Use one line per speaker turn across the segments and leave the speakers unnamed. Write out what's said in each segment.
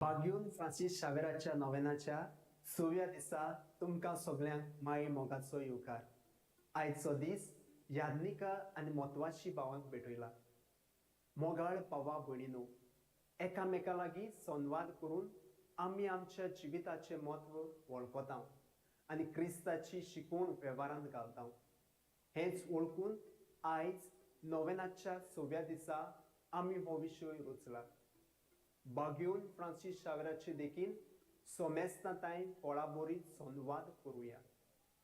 बाग्यून Francis शावेराच्या नोवेनाच्या सव्या दिसा तुमकां सगल्यांक माई मोगाचो येवकार. आयचो दीस यादनिका आनी म्हत्वाची भावांक भेटयला. मोगाळ भावा भयणीनो, एकामेका लागीं संवाद करून आमी आमच्या जिविताचें म्हत्व वळखता आनी क्रिस्ताची शिकवण वेव्हारांत घालता. हेंच वळखून आयज नोवेनाच्या सव्या दिसा आमी हो विशय रचला. बाग्योन फ्रांसीस शावेराचे देखीन सोमेस्तांताय पोळाबोरीत संवाद करुया.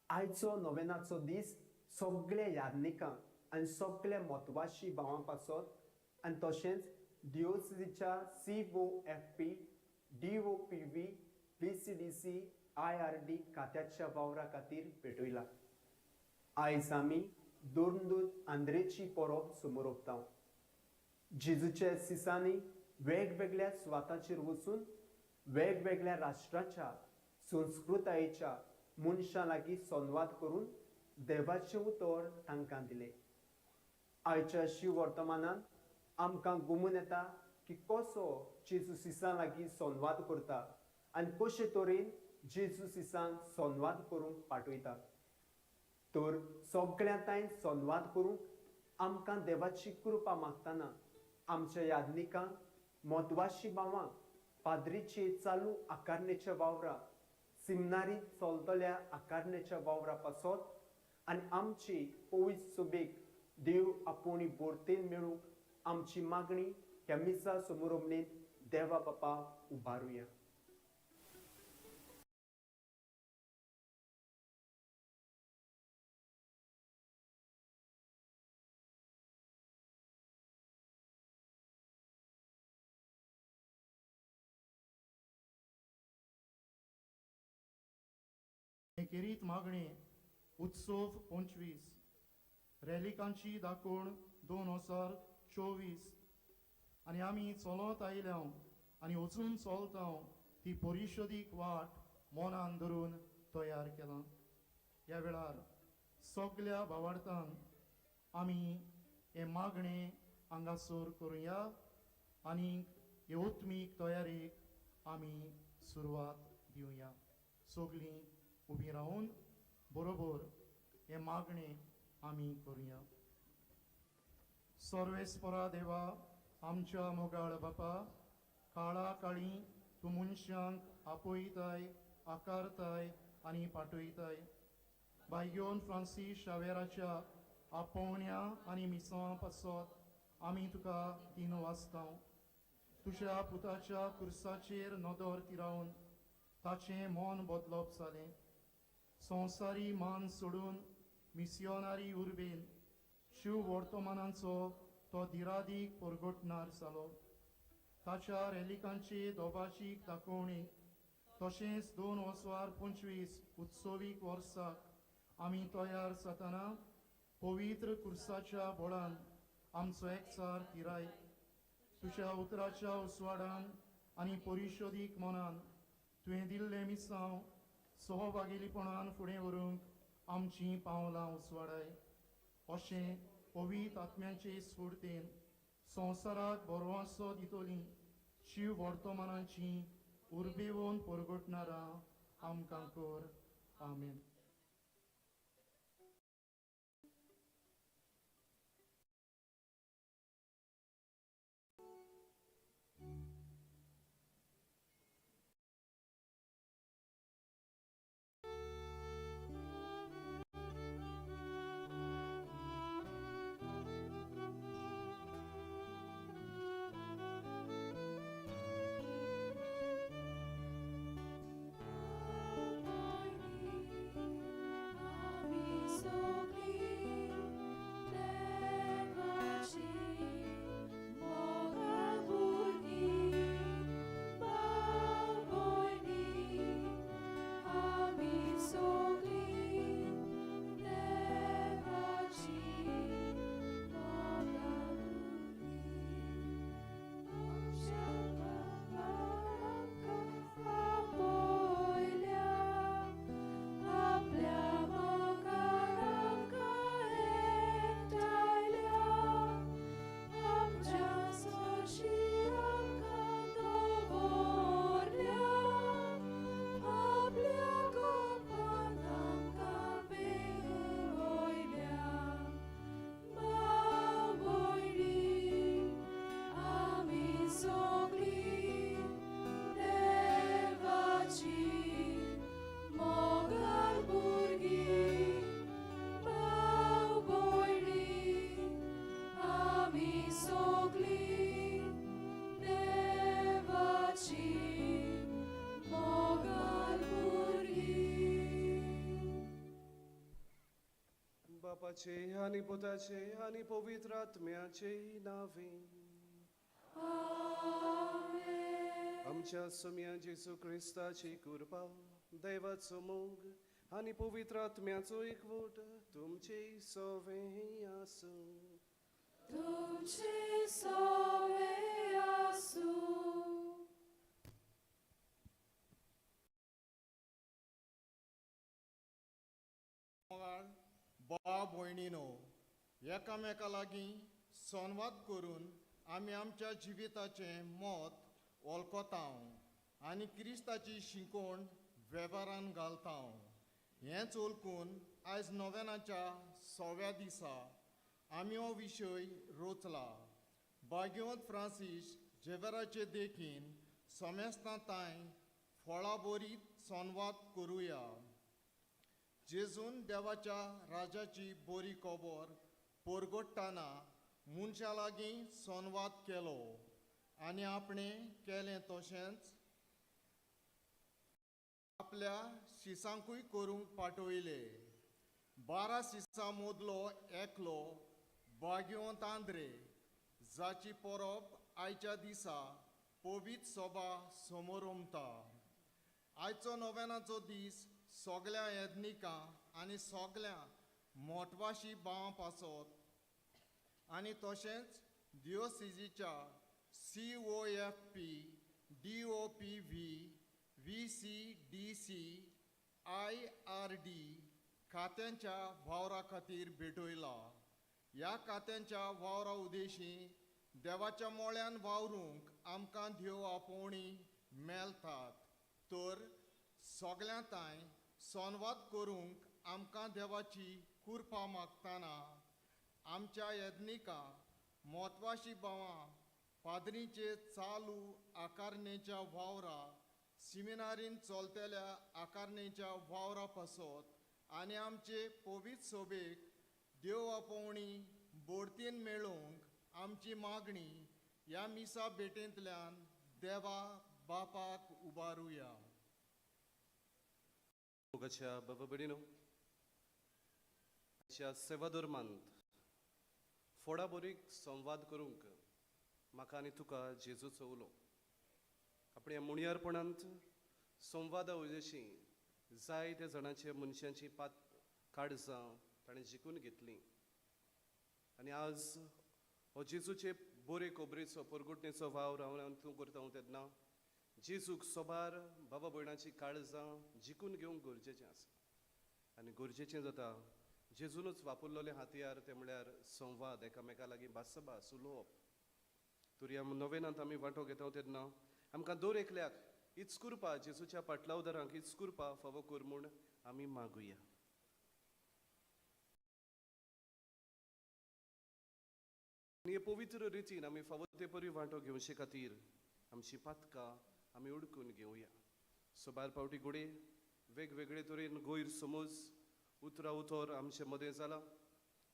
आयचो नोवेनाचो दीस सगळ्या यादनिकां आनी सगळ्या म्हत्वाशी भावां पासत आनी तशेंच दिओसिजीच्या COFP, DOPV, VCDC, IRD खात्याच्या वावरा खातीर पेटयला. आयज आमी दोन आंद्रेची परब समोर. जेजूच्या सिसांनी वेगवेगळ्या सुवातांचेर वचून वेगवेगळ्या राष्ट्राच्या संस्कृतायेच्या मनशां लागीं संवाद करून देवाचें उतर तांकां दिलें. आयच्या शिव वर्तमानान आमकां गुमून येता की कसो जेजू सिसां लागीं संवाद करता आनी कशे तरेन जेजू सिसांक संवाद करूंक पाठयता. तर सगळ्यां तांय संवाद करूंक आमकां देवाची कृपा मागतना आमच्या यादनिकांक, म्हत्वाशी भावांक, पाद्रीचे चालू आकारणेच्या वावरा, सिमनारीत चलतल्या आकारणेच्या वावरा पासत आनी आमची पवित्र सभेक देव आपोवणी बोरतेन मेळूंक आमची मागणी ह्या मिसा समोरमणेंत देवा बापा उबारुया.
खेरीत मागणे उत्सव 25 रॅलिकांची दाखोवण 2024 आनी आमी चलत आयल्या आनी वचून चलता ती परिशदीक वाट मनान धरून तयार केला. ह्या वेळार सगल्या भावार्थान आमी हें मागणें हांगासर करुया आनी हे उत्मीक तयारेक आमी सुरवात दिवया. सगलीं उबी रावून बरोबर हें मागणें आमी करुया. सर्वेस्परा देवा, आमच्या मोगाळ बापा, काळा काळी तूं मनशांक आपयताय, आकारताय आनी पाठयताय. बायगोन फ्रांसीस शावेराच्या आपोवण्या आनी मिसां पासत आमी तुका दिन वाचता. तुज्या पुताच्या कुर्साचेर नदर तिरावन ताचें मन बदलप जालें. संवसारी मान सोडून मिसियोनारी उर्बेन शिव वर्तमानाचो तो दिरादीक परगटणार जालो. ताच्या रेलिकांची दोबाशीक दाखोवणी तशेंच 2025 उत्सवीक वर्साक आमी तयार जातना पवित्र कुर्साच्या बळान आमचो एकचार तिराय. तुज्या उतराच्या उस्वाडान आनी परिशदीक मनान तुवें दिल्लें मिसांव सहभागीपणान फुडें व्हरूंक आमचीं पावलां उसवाडाय. अशें पवित्र आत्म्याचे स्फूर्तेन संवसाराक बरवासो दितली शिव वर्तमानाची उर्बेवन परगटणारां आमकां कर. आमेन.
Almighty. बापाचे आनी पुताचे आनी पवित्र आत्म्याचे नांवे. आमच्या सोम्या जेजू क्रिस्ताची कृपा, देवाचो मोग आनी पवित्र आत्म्याचो एकवट तुमचे सवे आसूं.
तुमचे सवे आसूं.
मोगाळ भाव भयणीनो, एकामेका लागीं संवाद करून आमी आमच्या जिविताचें मत वळखतांव आनी क्रिस्ताची शिकोवण वेव्हारान घालतांव. हेंच वळखून आयज नोवेनाच्या सव्या दिसा आमी हो विशय रोचला. भाग्यवंत फ्रांसीस झेवेराचे देखीन समेस्तां तांय फळां बरीत संवाद करुया. जेजून देवाच्या राजाची बरी खबर परगट्टाना मनशां लागीं संवाद केलो आनी आपणें केलें तशेंच आपल्या शिसांकूय करूंक पाठयले. 12 शिसां मदलो एकलो भाग्यवंत आंद्रे, जाची परब आयच्या दिसा पवित्र सभा समोरमता. आयचो नोवेनाचो दीस सगळ्या येदनिकां आनी सगळ्या मोटवाशी भावां पासत आनी तशेंच दिओसिजीच्या COFP, DOPV, VCDC, IRD खात्यांच्या वावरा खातीर भेटयला. ह्या खात्यांच्या वावरा उद्देशी देवाच्या मोळ्यान वावरूंक आमकां देव आपोवणी मेळटात, तर सगळ्यां तांय संवाद करूंक आमकां देवाची कृपा मागतना आमच्या यज्ञिकां म्हत्वाशी भावां पाद्रींचे चालू आकारणेच्या वावरा, सिमिनारीन चलतल्या आकारणेच्या वावरा पासत आनी आमचे पवित्र सोबेक देव आपोवणी बोडतीन मेळोवंक आमची मागणी ह्या मिसा भेटेंतल्यान देवा बापाक उबारुया.
मोगाच्या बाबा भयणीनो, आयच्या सेवाधर्मांत फोडाबोरीक संवाद करूंक म्हाका आनी तुका जेजूचो उलो. आपल्या मुणयारपणांत संवादा उदेशी जायत्या जाणांचे मनशांची पात काळजां ताणें जिखून घेतलीं आनी आज हो जेजूचे बोरे कोबरेचो परगुटणेचो वावर हांव आनी तूं करता तेन्ना जेजूक सोबार बाबा भयणाची काळजां जिखून घेवंक गरजेचें आसा. आनी गरजेचें जाता जेजूनच वापरलेले हातयार, ते म्हळ्यार संवाद, एकामेका लागीं भासाभास, उलोवप. तर ह्या नोवेनांत आमी वांटो घेता तेन्ना आमकां दर एकल्याक हीच कृपा, जेजूच्या पाटलावदारांक हीच कृपा फावो कर म्हूण आमी मागुया. आनी हे पवित्र रितीन आमी फावो ते परी वांटो घेवचे खातीर आमची पातकां आमी उडकून घेवया. सोबार पावटी घडये वेगवेगळे तरेन गैरसमज, उतरा उतर आमचे मदें जाला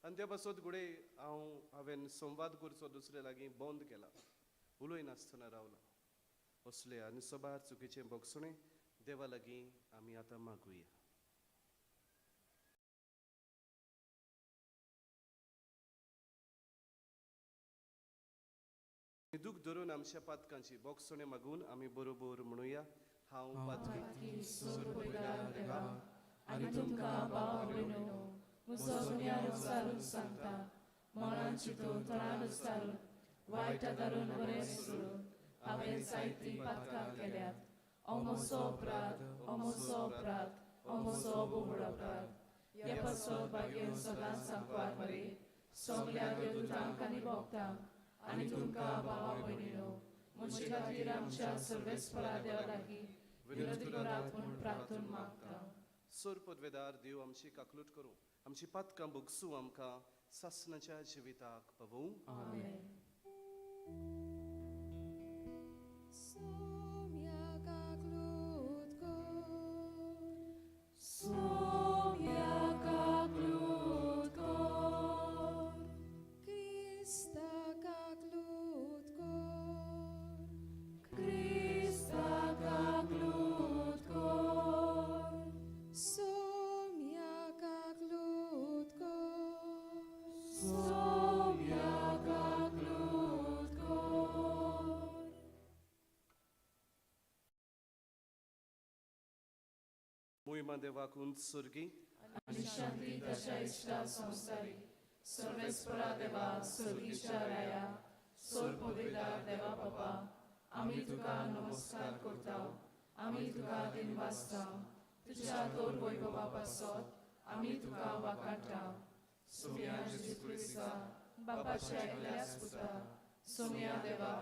आनी त्या पासत घडये हांवें संवाद करचो दुसरे लागीं बंद केला, उलयनासतना रावला. असले आनी सोबार चुकीचें भोगसणें देवा लागीं आमी आतां मागुया. दूख धरून आमच्या पातकांची भोगसणें मागून आमी बरोबर म्हणुया. हांव पातकी
देवा आनी तुमकां भावा भयणीनो म्हजो गुन्यांव उच्चारून सांगता, मनान चिंतून तोंडान उच्चारून वायट धरून बरें सोडून हांवें जायतीं पातकां केल्यात. अमोसो अपराध, अमोसो अपराध, अमोसो बोबड अपराध. हे पासत भाग्य सदांच सांकवार मरे सगल्या देवदूतांक आनी भक्तांक आनी तुमकां भावा भयणीनो म्हजे खातीर आमच्या सर्वेस्परा देवा लागीं विनंती करात म्हूण प्रार्थना मागता.
सोरपदवेदार देव आमची काकलूट करूं, आमची पातकां भोगसूं, आमकां सासणाच्या जिविताक पावोवं.
आमेन.
सोम्या काकलूट कर,
सोम्या काकलूट कर,
क्रिस्ता काकलूट कर,
क्रिस्ता काकलूट कर,
सोम्या काकलूट कर,
देवाक उत्सर्गी
आनी शांती ताच्या इश्टा संवसारी. सर्वेस्परा देवा, सर्गीच्या राया, सोर पवित्र देवा बापा, आमी तुका नमस्कार करता, आमी तुका दिनवासता. तुज्या तोर वैभवा पासत आमी तुका वाकाटा. सोम्या जेजू क्रिस्ता, बापाच्या एकल्याच पुता, सोम्या देवा,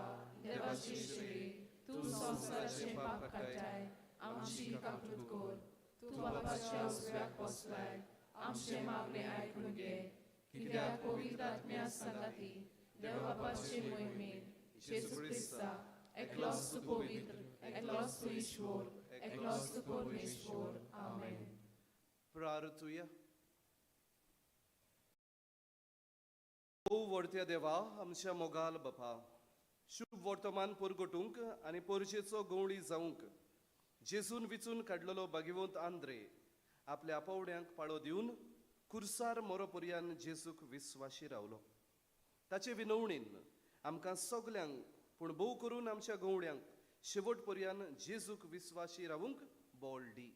देवाची शिरी, तूं संवसाराचें पाप काडटाय, आमची काकूट कर. तूं बापाच्या उजव्याक बसलाय, आमचें मागणें आयकून घे. कित्याक पवित्र आत्म्या सांगाती देव बापाचे मोहिमेन जेजू क्रिस्ता, एकलोच तूं पवित्र, एकलोच तूं ईश्वर, एकलोच तूं परमेश्वर. आमेन.
प्रार्थुया. ओ वर्त्या देवा, आमच्या मोगाल बापा, शुभ वर्तमान परगटूंक आनी परजेचो गवळी जावंक जेजून विचून काडलेलो भागिवंत आंद्रे आपल्या पावड्यांक पाळो दिवन कुर्सार मोरो पर्यान जेजूक विस्वाशी रावलो. ताचे विनवणीन आमकां सगल्यांक, पूण भोव करून आमच्या गवळ्यांक शेवट पर्यान जेजूक विस्वाशी रावूंक बोल दी.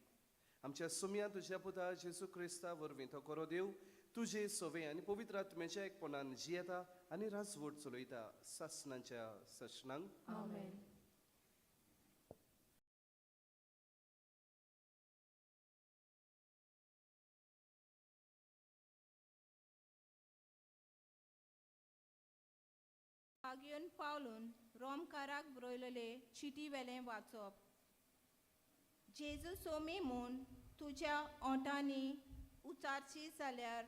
आमच्या सुम्या तुज्या पुता जेजू क्रिस्ता वरवीं तो करो देव तुजे सोवे आनी पवित्र आत्म्याच्या एकपणान जियेता आनी राजवट चलयता सासणाच्या ससणांक.
आमेन.
भाग्योन पावलून रोमकाराक बरयलेले चिटी वेलें वाचप. जेजू सोमी म्हूण तुज्या ओंठांनी उचारची जाल्यार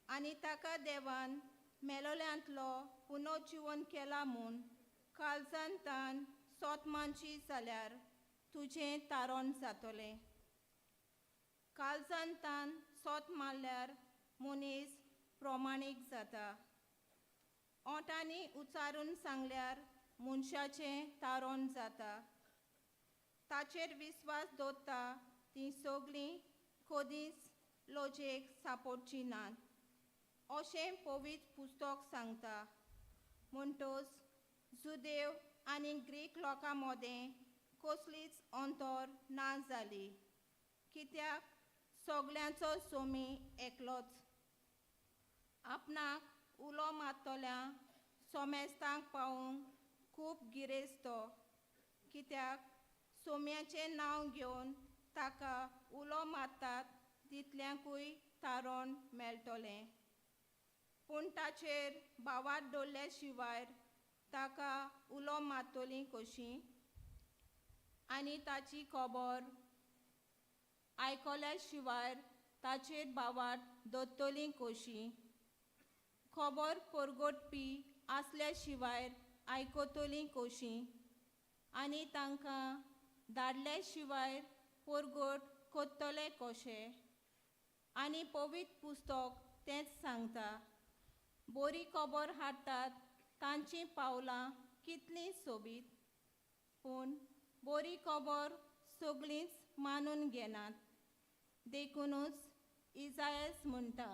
आनी ताका देवान मेलोल्यांतलो पुनर्जिवन केला म्हूण काळजान तान सोत मानची जाल्यार तुजें तारण जातलें. काळजान तान सोत मारल्यार मनीस प्रमाणीक जाता. ओंठांनी उचारून सांगल्यार मनशाचें तारण जाता. ताचेर विस्वास दवरता तीं सगळीं कदींच लजेक सापडची नात अशें पवित्र पुस्तक सांगता. म्हणटच जुदेव आनी ग्रीक लोकां मदें कसलीच अंतर ना जाली, कित्याक सगल्यांचो सोमी एकलोच. आपणाक उलो मारतल्या सोमेस्तांक पावूंक खूब गिरेस्त तो, कित्याक सोम्याचें नांव घेवन ताका उलो मारतात तितल्यांकूय तारण मेळटलें. पूण ताचेर भावात दवरल्या शिवाय ताका उलो मारतलीं कशीं आनी ताची खबर आयकल्या शिवाय ताचेर भावात दवरतलीं कशीं. खबर परगटपी आसल्या शिवाय आयकतलीं कशीं आनी तांकां धाडल्या शिवाय परगट करतले कशें. आनी पवित्र पुस्तक तेंच सांगता, बरी खबर हाडटात तांचीं पावलां कितलीं सोबीत, पूण बरी खबर सगळींच मानून घेनात. देखुनूच इजायस म्हणटा,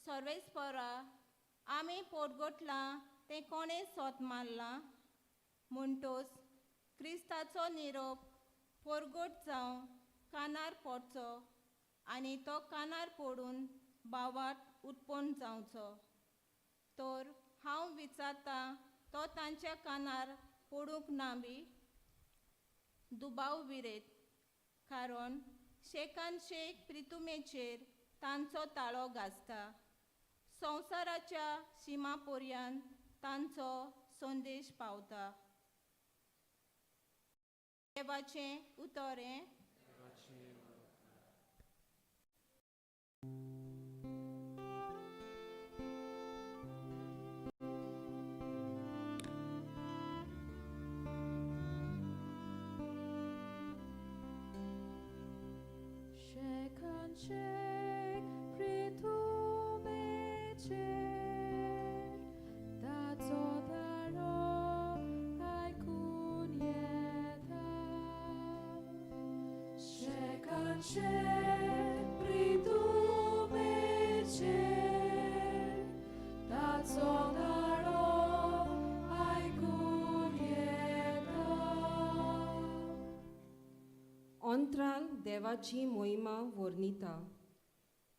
सर्वेस्परा आमी पोटगोटलां तें कोणें सोत मारलां. म्हणटच क्रिस्ताचो निरोप पोरगोट जावं कानार पडचो आनी तो कानार पडून भावात उत्पन्न जावचो. तर हांव विचारतां, तो तांच्या कानार पडूंक ना बी? दुबाव विरेत, कारण शेकान शेक प्रितुमेचेर तांचो ताळो गाजता. संवसाराच्या शिमा पर्यंत तांचो संदेश पावता. देवाचें उतर हें.
Shek pritumecher taco taro aikun yeta. Shekan shek pritumecher taco taro aikun yeta.
अंतराल देवाची मोहिमा वर्णिता,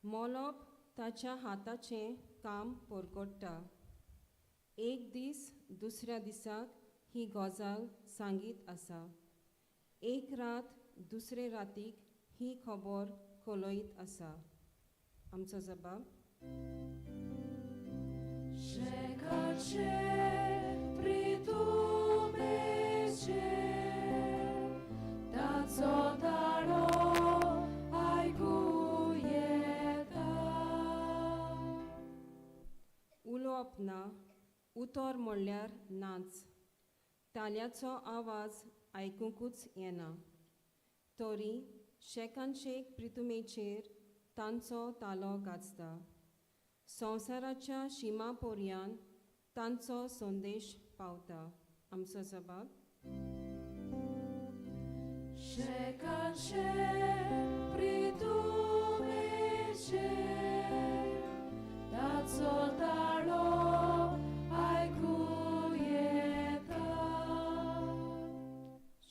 मोलोप ताच्या हाताचें काम परगट्टा. एक दीस दुसऱ्या दिसाक ही गजाल सांगीत आसा, एक रात दुसरे रातीक ही खबर कलयत आसा. आमचो जबाब
ताचो ताळो आयकूं येता.
उलोवप ना, उतर म्हणल्यार नाच, ताल्याचो आवाज आयकुंकूच येना, तरी शेकानशेक प्रितुमेचेर तांचो तालो गाजता. संवसाराच्या शिमा पर्यान तांचो संदेश पावता. आमचो जबाब
शेकानशेक प्रितुमेचेर ताचो ताळो आयकूं येता.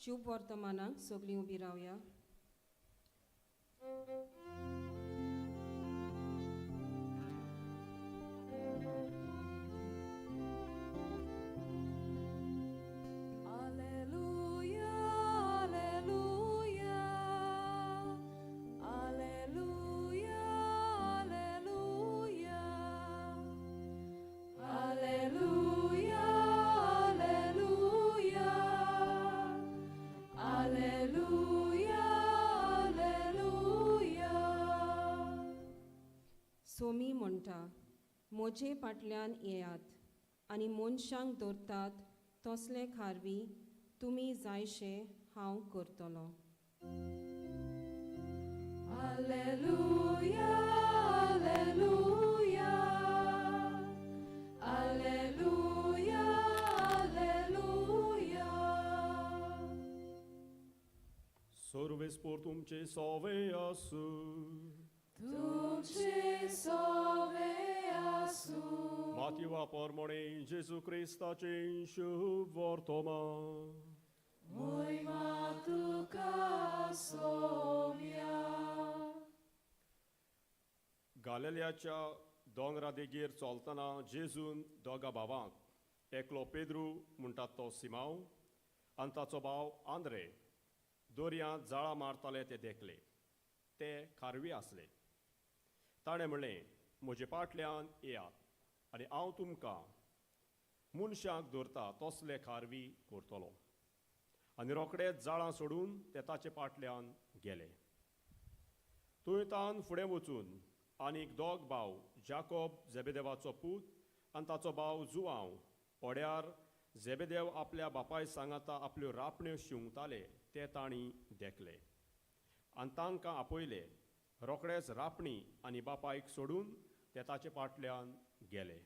शुभ वर्तमानाक सगळीं उबी रावया.
Alleluia, alleluia, alleluia, alleluia, alleluia, alleluia, alleluia, alleluia.
Somi म्हणटा, म्हजे फाटल्यान येयात आनी मनशांक दवरतात तसले खारवी तुमी जायशे हांव करतलो.
Alleluia, alleluia, alleluia, alleluia.
Serves por तुमचे सोवे आसू.
तुमचे सोवे आसूं.
मातयेवा परमणे जेजू क्रिस्ताचें शुभ वर्तमान.
मोहिमा तुका सोम्या.
गालेल्याच्या दोंगरा देगेर चलतना जेजून दोगा भावांक, एकलो पेद्रू म्हणटात तो सिमांव आनी ताचो भाव आंद्रे, दर्यांत जाळां मारताले ते देखले. ते खारवी आसले. ताणें म्हणलें, म्हजे फाटल्यान येयात आनी हांव तुमकां मनशांक दवरता तसले खारवी करतलो. आनी रोखडेच जाळां सोडून ते ताचे फाटल्यान गेले. थंय तान फुडें वचून आनीक दोग भाव, जाकोब जेबेदेवाचो पूत आनी ताचो भाव जुआंव, ओड्यार जेबेदेव आपल्या बापाय सांगाता आपल्यो रापण्यो शिंवताले ते तांणी देखले आनी तांकां आपयले. रोखडेच रापणी आनी बापायक सोडून ते ताचे फाटल्यान गेले.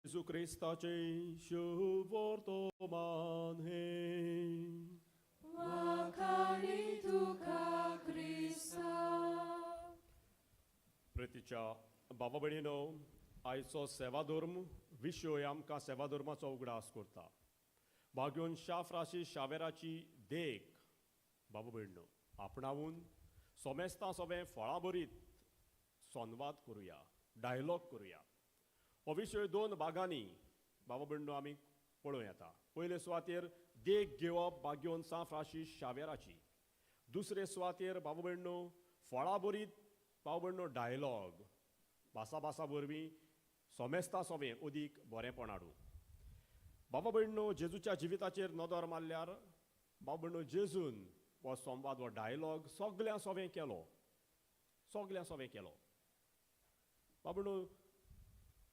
जेजू क्रिस्ताचें शुभ वर्तमान हें.
वाखाणी तुका क्रिस्ता.
प्रितीच्या बाबा भयणीनो, आयचो सेवाधर्म विशय आमकां सेवाधर्माचो उगडास करता. बागयोन शाह फ्रांसीस शावेराची देख बाबा भयणीनो आपणावून सोमेस्तां सोबें फळां भरीत संवाद करुया, डायलॉग करुया. हो विशय दोन भागांनी बाबा भयणीनो आमी पळोवं येता. पयले सुवातेर देख घेवप बागयोन सा फ्रांसीस शावेराची, दुसरे सुवातेर बाबा भयणीनो फळां भरीत बाबा भयणीनो डायलॉग भासा भासा वरवीं सोमेस्ता सोबें अदीक बरेंपण हाडूं. बाबा भयणीनो जेजूच्या जिविताचेर नदर मारल्यार बाबा भयणीनो जेजून हो संवाद हो डायलॉग सगळ्यां सोबें केलो, सगळ्यां सोबें केलो. बाबा भयणीनो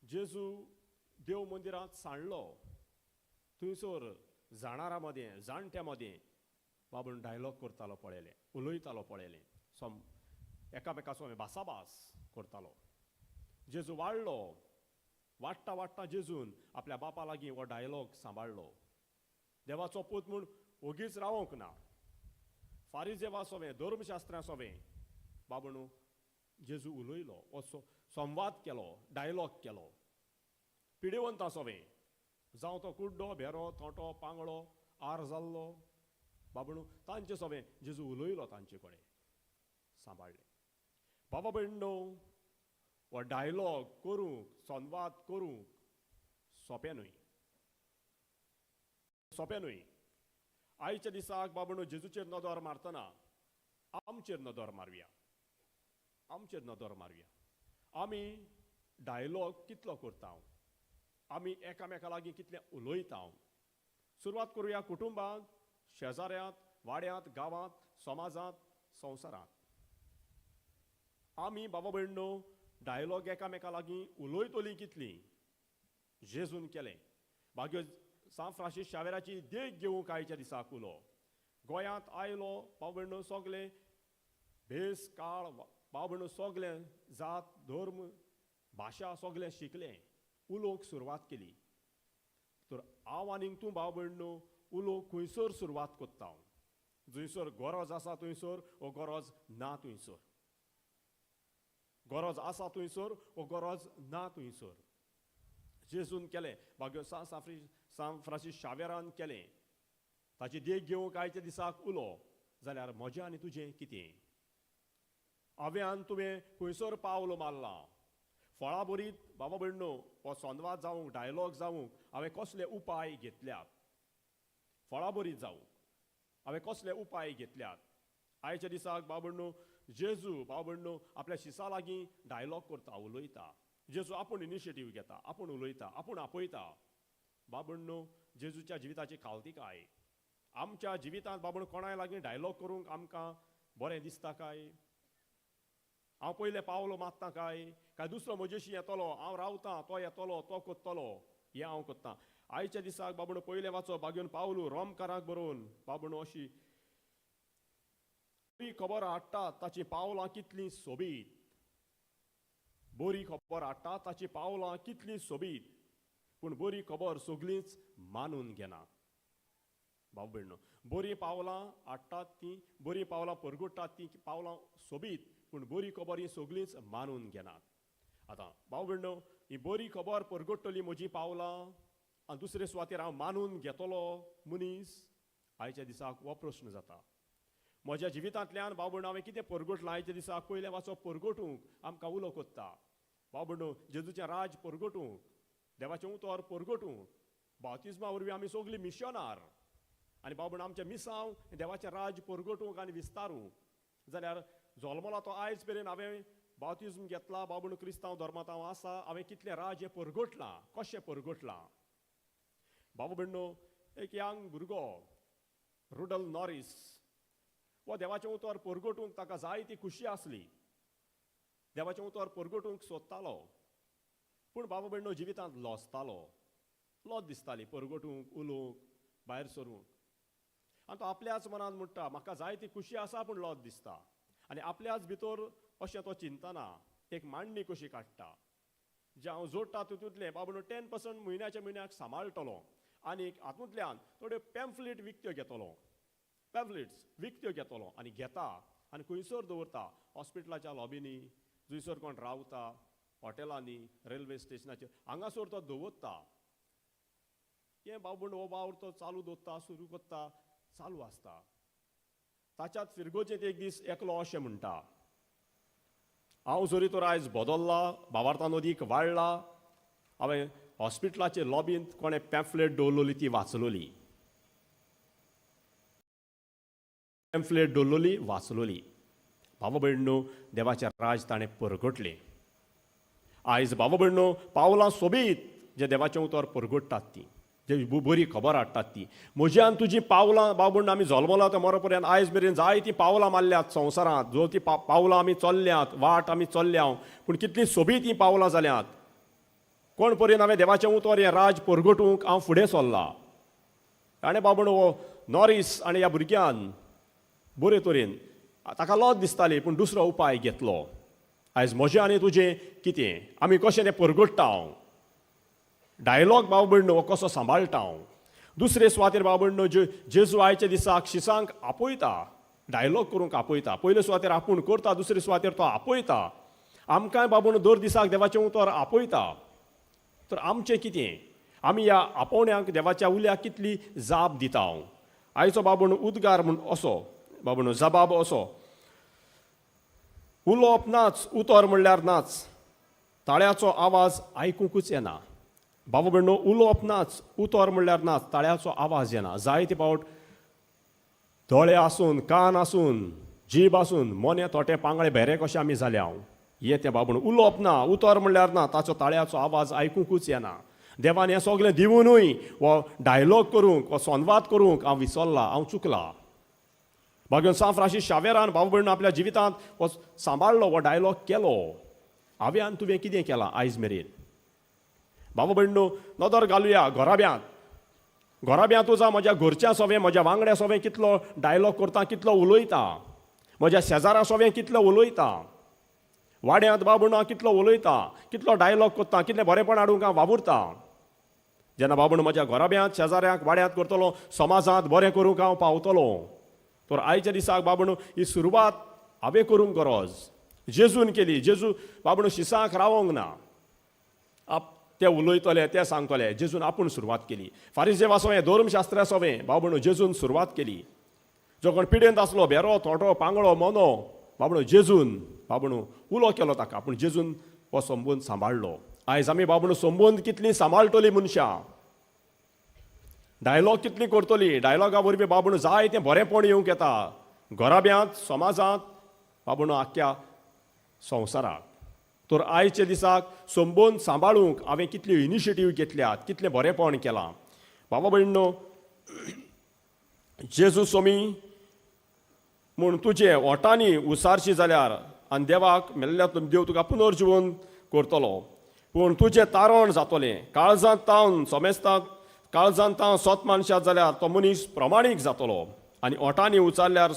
जेजू देव मंदिरांत सांडलो, थंयसर जाणारां मदें जाणट्यां मदें बाबा डायलॉग करतालो पळयलें, उलयतालो पळयलें, एकामेका सोबें भासाभास करतालो. जेजू वाडलो, वाडटा वाडटा जेजून आपल्या बापा लागीं हो डायलॉग सांबाळ्ळो. देवाचो पूत म्हूण ओगीच रावोंक ना. फारिजेवा सोबें धर्मशास्त्रां सोबें बाबा न्हू जेजू उलयलो, हो संवाद केलो, डायलॉग केलो. पिडेवंता सोबें, जावं तो कुड्डो, भेरो, थोंटो, पांगळो आर जाल्लो बाबणू तांचे सोबें जेजू उलयलो तांचे कडेन सांबाळ्ळें. बाबा भयणो, हो डायलॉग करूंक, संवाद करूंक सोंपें न्हय, सोंपें न्हय. आयच्या दिसाक बाबणो जेजूचेर नदर मारतना आमचेर नदर मारुया, आमचेर नदर मारुया. आमी डायलॉग कितलो करता, आमी एकामेका लागीं कितलें उलयता. सुरवात करुया कुटुंबांत, शेजाऱ्यांत, वाड्यांत, गांवांत, समाजांत, संवसारांत. आमी बाबा भयणो डायलॉग एकामेका लागीं उलयतलीं कितलीं? जेजून केलें. बाग्यो सांत फ्रांसीस शावेराची देख घेवंक आयच्या दिसाक उलो गोंयांत आयलो. बाबा भयणो सगले भेस काळ, बाबा भयणो सगले जात, धर्म, भाशा सगलें शिकलें, उलोवंक सुरवात केली. तर हांव आनीक तूं बाबा भयणो उलोवंक खंयसर सुरवात करता? जंयसर गरज आसा थंयसर, वो गरज ना थंयसर? गरज आसा थंयसर वो गरज ना थंयसर? जेजून केलें, बाग्यो सांत फ्रांसीस शावेरान केलें. ताची देख घेवंक आयच्या दिसाक उलो जाल्यार म्हजें आनी तुजें कितें? हांवें आनी तुवें खंयसर पावल मारलां? फळां बरीत बाबा भयणो हो संवाद जावंक, डायलॉग जावंक हांवें कसले उपाय घेतल्यात? फळां बरीत जावंक हांवें कसले उपाय घेतल्यात? आयच्या दिसाक बाबा भयणो जेजू बाबा भयणो आपल्या शिसा लागीं डायलॉग करता, उलयता. जेजू आपूण इनिशिएटीव घेता, आपूण उलयता, आपूण आपयता. बाबा भयणो जेजूच्या जिविताची खालतिकाय आमच्या जिवितांत बाबा कोणाय लागीं डायलॉग करूंक आमकां बरें दिसता काय? हांव पयलें पावलो मारता काय, काय दुसरो म्हजेशी येतलो, हांव रावतां, तो येतलो, तो करतलो, हें हांव करतां. आयच्या दिसाक बाबणो पयलें वाचो बागेवन पावलू रोमकाराक बरोवन बाबणो अशी बरी खबर हाडटा ताचीं पावलां कितलीं सोबीत, बरी खबर हाडटा ताचीं पावलां कितलीं सोबीत, पूण बरी खबर सगळींच मानून घेना. बाबू भयणो, बरीं पावलां हाडटात तीं, बरीं पावलां परगुट्टात तीं पावलां सोबीत, पूण बरी खबर ही सगळींच मानून घेनात. आतां बाबू भयणो ही बरी खबर परगट्टली म्हजी पावलां आनी दुसरे सुवातेर हांव मानून घेतलो मनीस? आयच्या दिसाक हो प्रस्न जाता. म्हज्या जिवितांतल्यान बाबू भयणो हांवें कितें परगटलां? आयच्या दिसाक पयलें वाचो परगटूंक आमकां उलो कोत्ता. बाबू भयणो जेजूचें राज परगटूंक, देवाचें उतर परगटूंक, बाप्तिज्मा वरवीं आमी सगळीं मिशनार आनी बाबू भयणो आमचें मिसांव देवाचें राज परगटूंक आनी विस्तारूंक. जाल्यार जल्मला तो आयज मेरेन हांवें बाप्तिज्म घेतला, बाबू भयणो क्रिस्तांव धर्मांत हांव आसा, हांवें कितलें राज हें परगटलां, कशें परगटलां? बाबू भयणो एक यंग भुरगो रुडल नॉरीस हो देवाचें उतर परगटूंक ताका जायती खुशी आसली, देवाचें उतर परगटूंक सोदतालो, पूण बाबा भयणो जिवितांत लजतालो, लज दिसताली परगटूंक, उलोवंक, भायर सरूंक. आनी तो आपल्याच मनांत म्हणटा म्हाका जायती खुशी आसा पूण लज दिसता. आनी आपल्याच भितर अशें तो चिंतना एक मांडणी कशी काडटा, जें हांव जोडटा तितूंतलें बाबा भयणो 10% म्हयन्याच्या म्हयन्याक सांबाळटलो आनी हातूंतल्यान थोड्यो पॅम्फलेट विकत्यो घेतलो, पॅम्फलेट्स विकत्यो घेतलो आनी घेता आनी खंयसर दवरता, हॉस्पिटलाच्या लॉबींनी, जंयसर कोण रावता, हॉटेलांनी, रेल्वे स्टेशनाचेर, हांगासर तो दवरता. हें बाबू हो वावर तो चालू दवरता, सुरू करता, चालू आसता. ताच्यात फिरगोजेंत एक दीस एकलो अशें म्हणटा, हांव जरी तर आयज बदल्ला, बाबार्ता नदीक वाडला, हांवें हॉस्पिटलाचे लॉबींत कोणें पॅम्फलेट दवरलोली ती वाचलोली, पॅम्फलेट दवरलोली वाचलोली. बाबा भयणो देवाचें राज ताणें परगटलें. आयज बाबा भयणो पावलां सोबीत जे देवाचें उतर परगट्टात ती, जे बरी खबर हाडटात ती. म्हजी आनी तुजी पावलां बाबा भयणो आमी जल्मला ते मरो पर्यंत आयज मेरेन जायतीं पावलां मारल्यात संवसारांत, जो ती पावलां आमी चल्ल्यात, वाट आमी चल्ल्या, पूण कितलीं सोबीत तीं पावलां जाल्यात. कोण पर्यंत हांवें देवाचें उतर हें राज परगटूंक हांव फुडें सरला. ताणें बाबा हो नॉरीस आनी ह्या भुरग्यान बरे तरेन ताका लज दिसताली पूण दुसरो उपाय घेतलो. आयज म्हजें आनी तुजें कितें, आमी कशें तें परगट्टा? हांव डायलॉग बाबा भयणो हो कसो सांबाळटा हांव? दुसरे सुवातेर बाबा भयणो जेजू आयच्या दिसाक शिसांक आपयता, डायलॉग करूंक आपयता. पयले सुवातेर आपूण करता, दुसरे सुवातेर तो आपयता. आमकांय बाबा दर दिसाक देवाचें उतर आपयता. तर आमचें कितें? आमी ह्या आपोवण्याक देवाच्या उल्याक कितली जाप दिता. आयचो बाबूण उद्गार म्हूण असो बाबूण जबाब असो, उलोवप नाच, उतर म्हणल्यार नाच, ताळ्याचो आवाज आयकुंकूच येना. बाबा भयणो, उलोवप नाच, उतर म्हणल्यार नाच, ताळ्याचो आवाज येना. जायते फावट दोळे आसून, कान आसून, जीब आसून मोने तोटे पांगळे भेरे कशे आमी जाले हांव. हें तें बाबूण उलोवप ना, उतर म्हणल्यार ना, ताचो ताळ्याचो आवाज आयकुंकूच येना. देवान हें सगळें दिवनूय हो डायलॉग करूंक, हो संवाद करूंक हांव विसरला, हांव चुकला. बागेवन सांत फ्रांसीस शावेरान बाबू भयणो आपल्या जिवितांत हो सांबाळ्ळो, हो डायलॉग केलो. हांवें आनी तुवें कितें केलां आयज मेरेन? बाबा भयणो, नदर घालुया घराब्यांत. घराब्यांत जावं म्हज्या घरच्या सोवें, म्हज्या वांगड्या सोवें कितलो डायलॉग करता, कितलो उलयता, म्हज्या शेजारा सोवें कितलो उलयता, वाड्यांत बाबा भयणो हांव कितलो उलयता, कितलो डायलॉग करता, कितलें बरेंपण हाडूंक हांव वावुरता. जेन्ना बाबा भयणो म्हज्या घराब्यांत, शेजाऱ्यांक, वाड्यांत करतलो, समाजांत बरें करूंक हांव पावतलो. तर आयच्या दिसाक बाबा भयणो ही सुरवात हांवें करूंक गरज. जेजून केली. जेजू बाबा भयणो शिसांक रावोंक ना, आप ते उलयतले, ते सांगतले. जेजून आपूण सुरवात केली. फारिजेवा सोवें, धर्मशास्त्रा सोवें बाबा भयणो जेजून सुरवात केली. जो कोण पिडेंत आसलो, भेरो, थोटो, पांगळो, मोनो, बाबा भयणो जेजून बाबा भयणो उलो केलो ताका, पूण जेजून हो संबंद सांबाळ्ळो. आयज आमी बाबा भयणो संबंद कितली सांबाळटली मनशां, डायलॉग कितली करतली. डायलॉगा वरवीं बाबा भयणो जाय तें बरेंपण येवंक येता घराब्यांत, समाजांत, बाबा भयणो आख्ख्या संवसाराक. तर आयच्या दिसाक संबंद सांबाळूंक हांवें कितल्यो इनिशिएटीव घेतल्यात, कितलें बरेंपण केलां. बाबा भयणो, जेजू सोमी म्हूण तुजे ओटांनी उसारशी जाल्यार आनी देवाक मेल्ल्या देव तुका पुनर्जिवन करतलो, पूण तुजें तारण जातलें. काळजांत तावन समेस्तांत, काळजांत तावन सोत मानशात जाल्यार तो मनीस प्रमाणीक जातलो, आनी ओटांनी उचारल्यार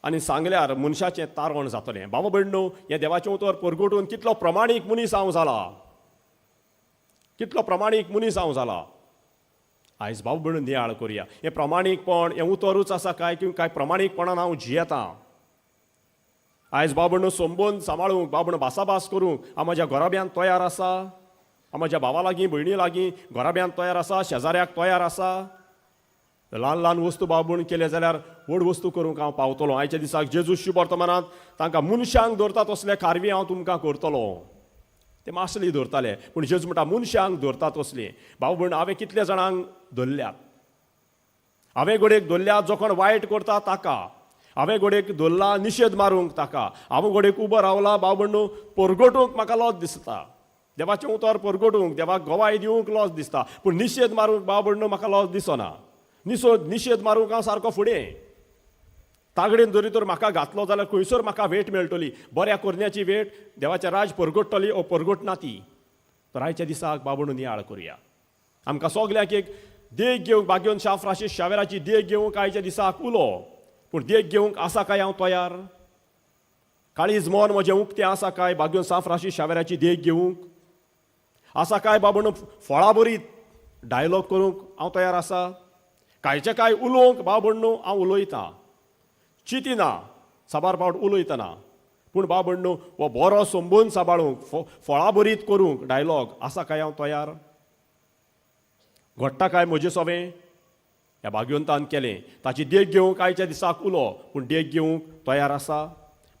आनी सांगल्यार मनशाचें तारण जातलें. बाबा भयणो, हें देवाचें उतर परगटून कितलो प्रमाणीक मनीस हांव जाला, कितलो प्रमाणीक मनीस हांव जाला. आयज बाबा भयणो नियाळ करुया, हें प्रमाणीकपण हें उतरूच आसा काय किंवा काय प्रमाणीकपणान हांव जियेतां. आयज बाबा भयणो संबंद सांबाळूंक, बाबा भयणो भासाभास करूंक हांव म्हज्या घराब्यांत तयार आसा, हांव म्हज्या भावा लागीं, भयणी लागीं घराब्यांत तयार आसा, शेजाऱ्याक तयार आसा. ल्हान ल्हान वस्तू बाबा भयण केले जाल्यार व्हड वस्तू करूंक हांव पावतलो. आयच्या दिसाक जेजू शुभ वर्तमानांत तांकां मनशांक दवरता तसले कारवी हांव तुमकां करतलो. ते मासली दवरताले, पूण जेजू म्हणटा मनशांक दवरता तसली. बाबा भयण, हांवें कितले जाणांक धरल्यात, हांवें घडयेक धरल्यात जो कोण वायट करता ताका, हांवें घडयेक धरला निशेध मारूंक ताका, हांव घडयेक उबो रावला बाबा भयण परगटूंक म्हाका लज दिसता, देवाचें उतर परगटूंक, देवाक गवाय दिवंक लज दिसता, पूण निशेध मारूंक बाबा भयण म्हाका लज दिसना. निशेध मारूंक हांव सारको फुडें. तागडेन जरी तर म्हाका घातलो जाल्यार खंयसर म्हाका वेट मेळटली, बऱ्या करण्याची वेट, देवाचें राज परगटतली ओ परगटना ती. तर आयच्या दिसाक बाबा भयण नियाळ करुया. आमकां सगल्यांक एक देख घेवंक बागेवन शाह फ्रांसीस शावेराची देख घेवंक आयच्या दिसाक उलो, पूण देख घेवंक आसा काय हांव तयार? काळीज मन म्हजें उक्तें आसा काय बागेवन शाह फ्रांसीस शावेराची देख घेवंक? आसा काय बाबा भयणो फळां बरीत डायलॉग करूंक हांव तयार आसा? कांयचें काय उलोवंक बाबा भयणो हांव उलयतां, चिंतिना साबार फावट उलयतना, पूण बाबा भयणो हो बरो संबंद सांबाळूंक, फळां बरीत करूंक डायलॉग आसा काय हांव तयार? घडटा काय म्हजें सोवें? ह्या भाग्यवंतान केलें, ताची देख घेवंक आयच्या दिसाक उलो, पूण देख घेवंक तयार आसा?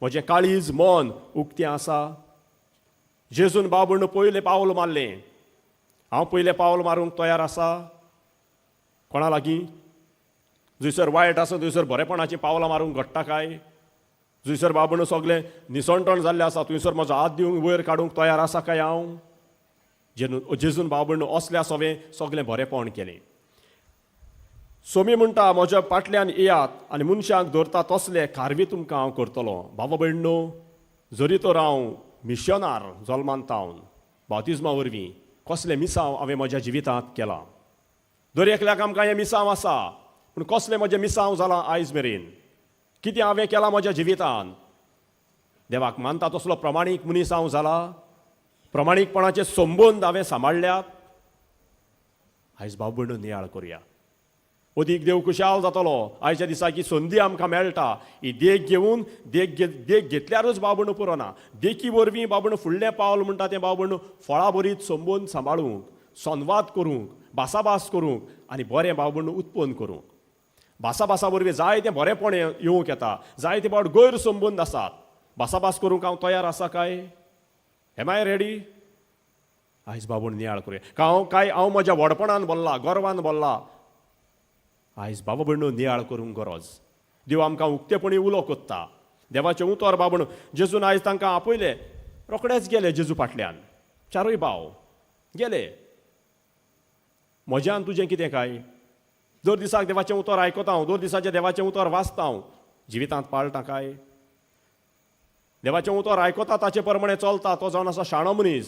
म्हजें काळीज मन उक्तें आसा? जेजून बाबा भयणो पयलें पावल मारलें, हांव पयलें पावल मारूंक तयार आसा? कोणा लागीं जंयसर वायट आसा थंयसर बरेपणाचीं पावलां मारूंक घडटा काय? जंयसर बाबा भयणो सगळें निसणटण जाल्लें आसा थंयसर म्हजो हात दिवंक वयर काडूंक तयार आसा काय हांव? जेजून बाबा भयणो असल्या सोवें सगळें बरेपण केलें. सोमी म्हणटा म्हज्या फाटल्यान येयात आनी मनशांक दवरता तसले कारवी तुमकां हांव करतलो. बाबा भयणो, जरी तर हांव मिशनार जल्मान तावन बातिज्मा वरवीं कसलें मिसांव हांवें म्हज्या जिवितांत केलां. दर एकल्याक आमकां हें मिसांव आसा, पूण कसलें म्हजें मिसांव जालां आयज मेरेन? कितें हांवें केलां म्हज्या जिवितांत? देवाक मानता तसलो प्रमाणीक मनीस हांव जाला? प्रमाणीकपणाचे संबंद हांवें सांबाळ्ळ्यात? आयज भाव भयणो नियाळ करुया. अदीक देव खुशाल जातलो आयच्या दिसाक ही संदी आमकां मेळटा. ही देख घेवन देख घेतल्यारूच भाव भयणो पुरो ना, देखी वरवीं भाव भयणो फुडलें पावल म्हणटा तें भाव भयणो फळां बरीत संबंद सांबाळूंक, संवाद करूंक, भासाभास करूंक आनी बरें भाव भयणो उत्पन्न करूंक. भासाभासा वरवीं जायतें बरेंपण येवंक येता, जायते फावट गैरसंबंद आसात. भासाभास करूंक हांव तयार आसा काय? Am I ready? आयज बाबून नियाळ करुया. हांव काय हांव म्हज्या व्हडपणान बोल्ला, गर्वान बोल्ला? आयज बाबा भयणो नियाळ करूंक गरज. देव आमकां उक्तेपणी उलो कोत्ता. देवाचें उतर बाबण जेजून आयज तांकां आपयले, रोखडेच गेले जेजू फाटल्यान. चारूय भाव गेले. म्हज्यान तुजें कितें काय? दर दिसाक देवाचें उतर आयकता हांव, दर दिसाचें देवाचें उतर वाचता हांव, जिवितांत पाळटा काय? देवाचें उतर आयकता ताचे प्रमाणे चलता तो जावन आसा शाणो मनीस,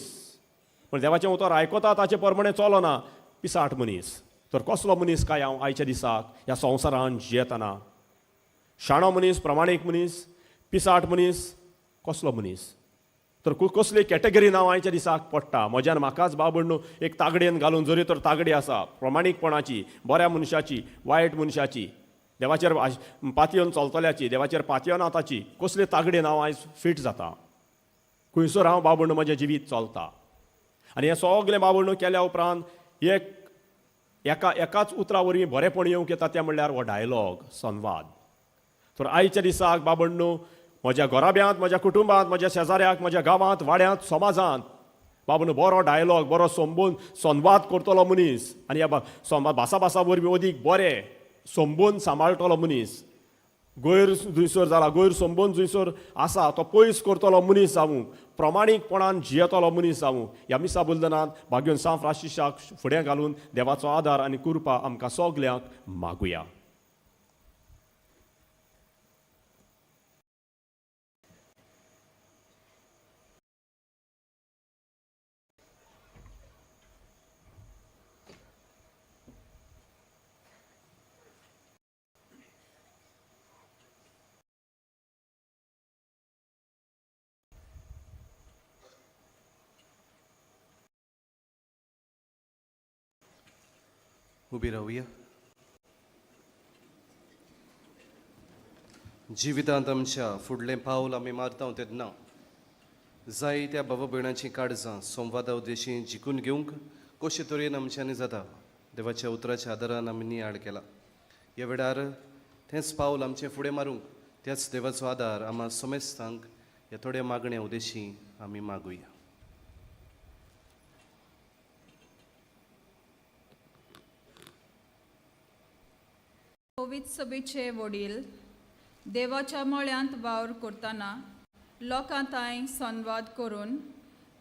पूण देवाचें उतर आयकता ताचे प्रमाणे चलना पिसाट मनीस. तर कसलो मनीस काय हांव आयच्या दिसाक ह्या संवसारान जियेतना? शाणो मनीस, प्रमाणीक मनीस, पिसाट मनीस, कसलो मनीस? तर कसली कॅटेगरी हांव आयच्या दिसाक पडटा? म्हज्यान म्हाकाच बाबड न्हू एक तागडेन घालून, जरी तर तागडी आसा प्रमाणीकपणाची, बऱ्या मनशाची, वायट मनशाची, देवाचेर पातयेवन चलतल्याची, देवाचेर पातयेना ताची, कसली तागडेन हांव आयज फीट जाता? खंयसर हांव बाबड म्हजें जिवीत चलता? आनी हें सगलें बाबड केल्या उपरांत एक एका एकाच उतरा वरवीं बरेंपण येवंक येता, तें म्हणल्यार हो डायलॉग, संवाद. तर आयच्या दिसाक बाबड न्हू म्हज्या घराब्यांत, म्हज्या कुटुंबांत, म्हज्या शेजाऱ्याक, म्हज्या गांवांत, वाड्यांत, समाजांत बाबा बरो डायलॉग, बरो संबंद, संवाद करतलो मनीस आनी ह्या संवाद भासाभासा वरवीं अदीक बरें संबंद सांबाळटलो मनीस, गैर जंयसर जाला गैरसंबंद जंयसर आसा तो पयस करतलो मनीस जावूंक, प्रमाणीकपणान जियेतलो मनीस जावूंक ह्या मिसा बुलदनांत भाग्योन सांत फ्रांसिसाक फुडें घालून देवाचो आदार आनी कृपा आमकां सगल्यांक मागुया.
उबी रावया. जिवितांत आमच्या फुडलें पावल आमी मारता तेन्ना जायत्या बाबा भयणाचीं काळजां संवादा उद्देशी जिखून घेवंक कशे तरेन आमच्यांनी जाता देवाच्या उतराच्या आदारान आमी नियाळ केला. ह्या वेळार तेंच पावल आमचें फुडें मारूंक त्याच देवाचो आदार आमा समेस्तांक ह्या थोड्या मागण्या उद्देशी आमी मागुया.
पवित्र सभेचे वडील देवाच्या मळ्यांत वावर करतना लोकां तांय संवाद करून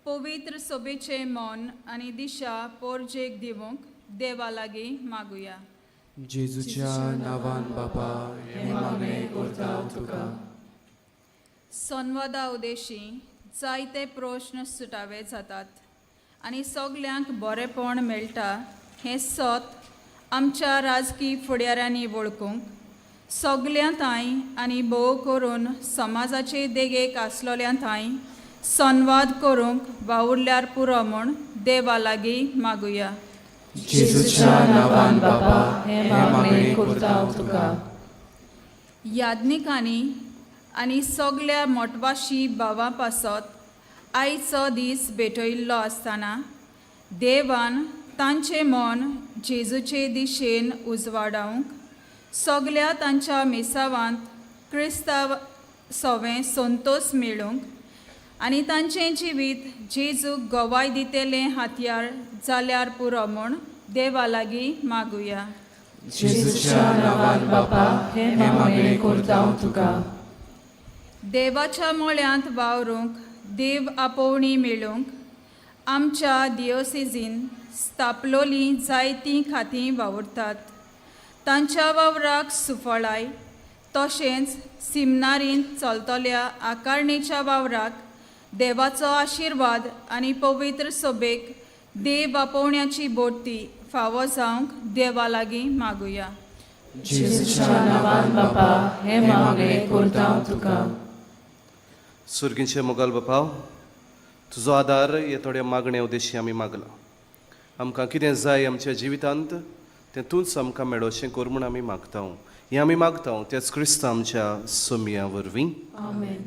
पवित्र सभेचें मन आनी दिशा पोरजेक दिवंक देवा लागीं मागुया.
जेजूच्या नांवान बापा हें मागणें करता तुका.
संवादा उदेशी जायते प्रश्न सुटावे जातात आनी सगल्यांक बरेंपण मेळटा हें सत आमच्या राजकी फुडाऱ्यांनी वळखूंक सगल्यां थांय आनी भोव करून समाजाचे देगेक आसलोल्या थांय संवाद करूंक वावुरल्यार पुरो म्हूण देवा लागीं मागुया.
जेजूच्या नांवान बापा हें मागणें करता तुका.
याज्ञिकांनी आनी सगल्या मोटवाशी भावां पासत आयचो दीस भेटयल्लो आसतना देवान तांचें मन जेजूचे दिशेन उजवाडावंक सगल्या तांच्या मिसावांत क्रिस्तांव सोवें संतोश मेळूंक आनी तांचें जिवीत जेजूक गवाय दितलें हातयार जाल्यार पुरो म्हूण देवा लागीं मागुया.
जेजूच्या नांवान बापा हें मागणें करता तुका.
देवाच्या मळ्यांत वावरूंक देव आपोवणी मेळूंक आमच्या दियोसिजीन स्थापलोलीं जायतीं खातीं वावुरतात. तांच्या वावराक सुफळाय तशेंच सिमनारींत चलतल्या आकारणेच्या वावराक देवाचो आशिर्वाद आनी पवित्र सभेक देव आपोवण्याची बोटी फावो जावंक देवा लागीं मागुया.
जेजूच्या नांवान बापा हें मागणें करता तुका.
सुर्गींचे मोगाल बापा, तुजो आदार हे थोड्या मागण्या उद्देशी आमी मागला. आमकां कितें जाय आमच्या जिवितांत तें तूंच आमकां मेळोशें कर म्हूण आमी मागता. हें आमी मागता त्याच क्रिस्त आमच्या सोमया वरवीं.
आमेन.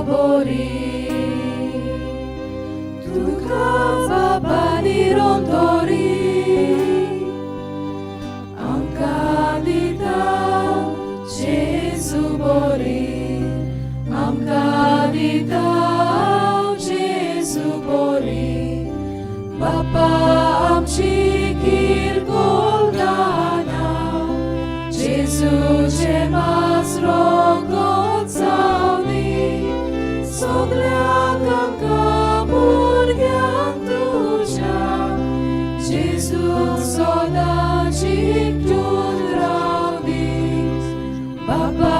बोरी तुका बाबा निरंतरी आमकां दिता जेजू बोरी आमकां दिता जेजू बोरी बापा आमची किरकोळ दाना जेजूचे मास रोगत जावनी सगळ्यांक आमकां भुरग्यांक तुज्या जेजू सदां जिखून रावनी बापा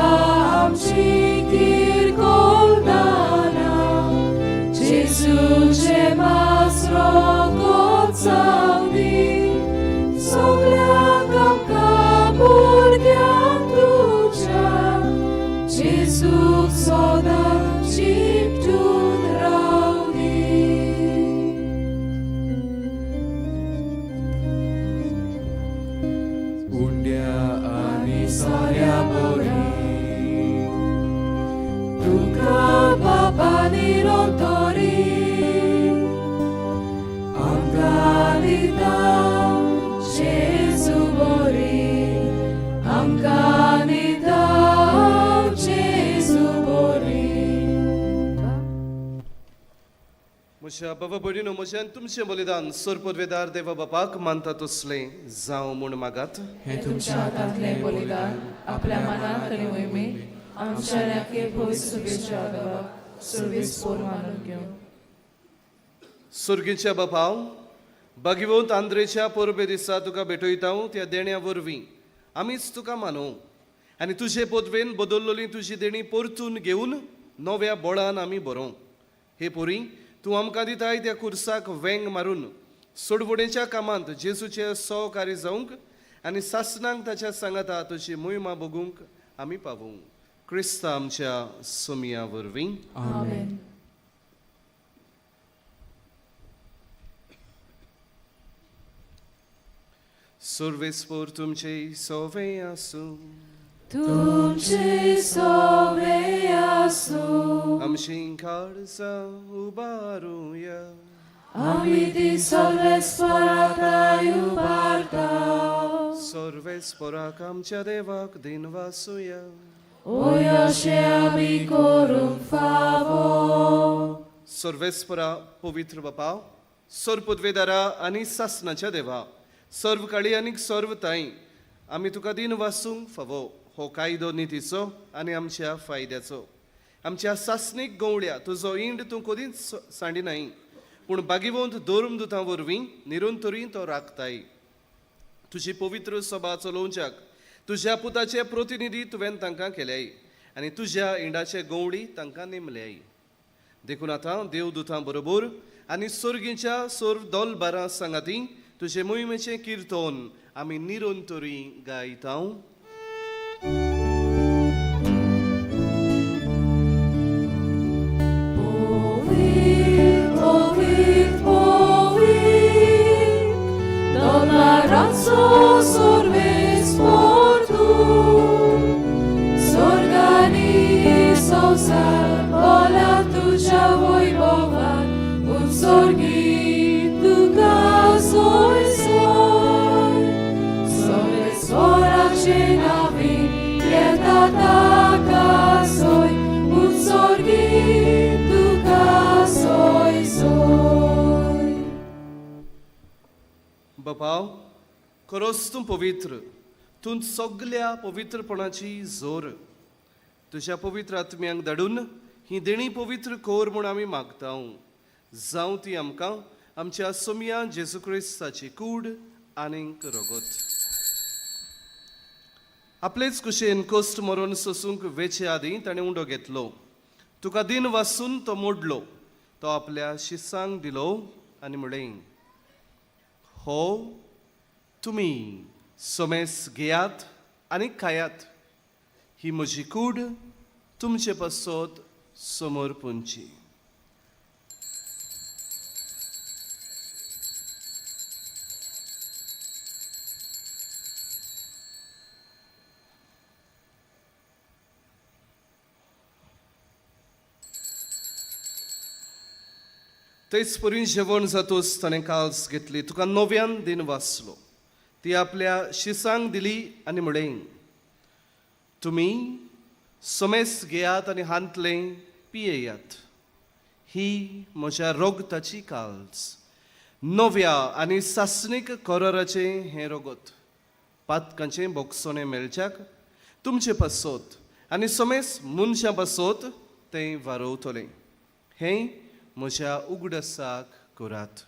आमची किरकोळ दाना जेजूचे मास रोगत जावनी सगळ्यांक आमकां भुरग्यांक तुज्या जेजूक सदां जिखून रावनी.
उंड्या आनी सोऱ्या बोरी
तुका बाबा निरंतरी आमकां दिता जेजू बोरी आमकां दिता जेजू बोरी.
म्हज्या बाबा भयणीनो, म्हज्यान तुमचें बलिदान सरपदवेदार देवा बापाक मानता तसलें जावं म्हूण मागात.
हें तुमच्या हातांतलें बलिदान आपल्या मनात आनी मोहिमेक आमच्या आनी पवित्र सुबेच्या देवाक सुरवेस पोर मानून घेवं.
सुर्गीच्या बापाव, बागिवंत आंद्रेच्या परबे दिसा तुका भेटयता त्या देण्या वरवीं आमीच तुका मानू आनी तुजे पदवेन बदललोली तुजी देणी परतून घेवन नव्या बळान आमी बरोवं. हे पोरी तूं आमकां दिताय त्या कुर्साक वेंग मारून सोडवणेच्या कामांत जेजूचे सहकारी जावंक आनी सासणाक ताच्या सांगाता तुजी मोहिमा भोगूंक आमी पावूं, क्रिस्ता आमच्या सोमया वरवीं.
आमेन.
सर्वेस्पोर तुमचे सोवे आसूं.
तुमचे सोवे आसूं.
आमची काळजां उबारुया.
आमी ती सर्वेस्पराक उबारता.
सर्वेस्पोराक आमच्या देवाक दिन वासुया.
ओय अशें आमी करूंक फावो.
सर्वेस्परा, पवित्र बापा, सर्व पदवेदारा आनी सासनाच्या देवा, सर्व काळी आनी सर्व ताई आमी तुका दिन वासूंक फावो हो कायदो नितीचो आनी आमच्या फायद्याचो. आमच्या सासणीक गवळ्या तुजो इंड तूं कदींच सांडिनाय, पूण बागिवंत धर्मदुतां वरवीं निरंतरी तो राखताय. तुजी पवित्र सभा चलोवच्याक तुज्या पुताचे प्रतिनिधी तुवें तांकां केल्याय आनी तुज्या इंडाचे गवळी तांकां नेमल्याय. देखून आतां देवदुतां बरोबर आनी सर्गीच्या सर्व दोल बारा सांगाती तुजे मोहिमेचें किर्तन आमी निरंतरी गायता.
Povit, povit, povit, Dollarazzo sorves portu, Sorgani sosar, vola tuja vojvovan, Un sorgi tuca soi soi, Sole sora cenavi, pietata soi, Un sorgi tuca soi soi.
बापाव, खरोच तूं पवित्र, तूं सगल्या पवित्रपणाची जोर. तुज्या पवित्र आत्म्यांक धाडून ही देणी पवित्र कोर म्हूण आमी मागता. जावं ती आमकां आमच्या सोमया जेजू क्रिस्ताची कूड आनीक रगत. आपलेच कुशेन कश्ट मरून सोसूंक वेचे आदीं ताणें उंडो घेतलो, तुका दिन वासून तो मोडलो, तो आपल्या शिसांक दिलो आनी म्हणलें, हो तुमी सोमेस घेयात आनी खायात, ही म्हजी कूड तुमचे पासत समर्पणची. तेच परी जेवण जातूच ताणें काल्स घेतली, तुका नव्यान दिन वाचलो, ती आपल्या शिसांक दिली आनी म्हळें, तुमी समेस घेयात आनी हांतलें पियेयात, ही म्हज्या रोगताची काल्स, नव्या आनी सासणीक कराराचें हें रोगत, पातकांचें बोगसणें मेळच्याक तुमचे पासत आनी समेस मनशां पासत तें वारोवतलें, हें म्हज्या उगडसाक करात.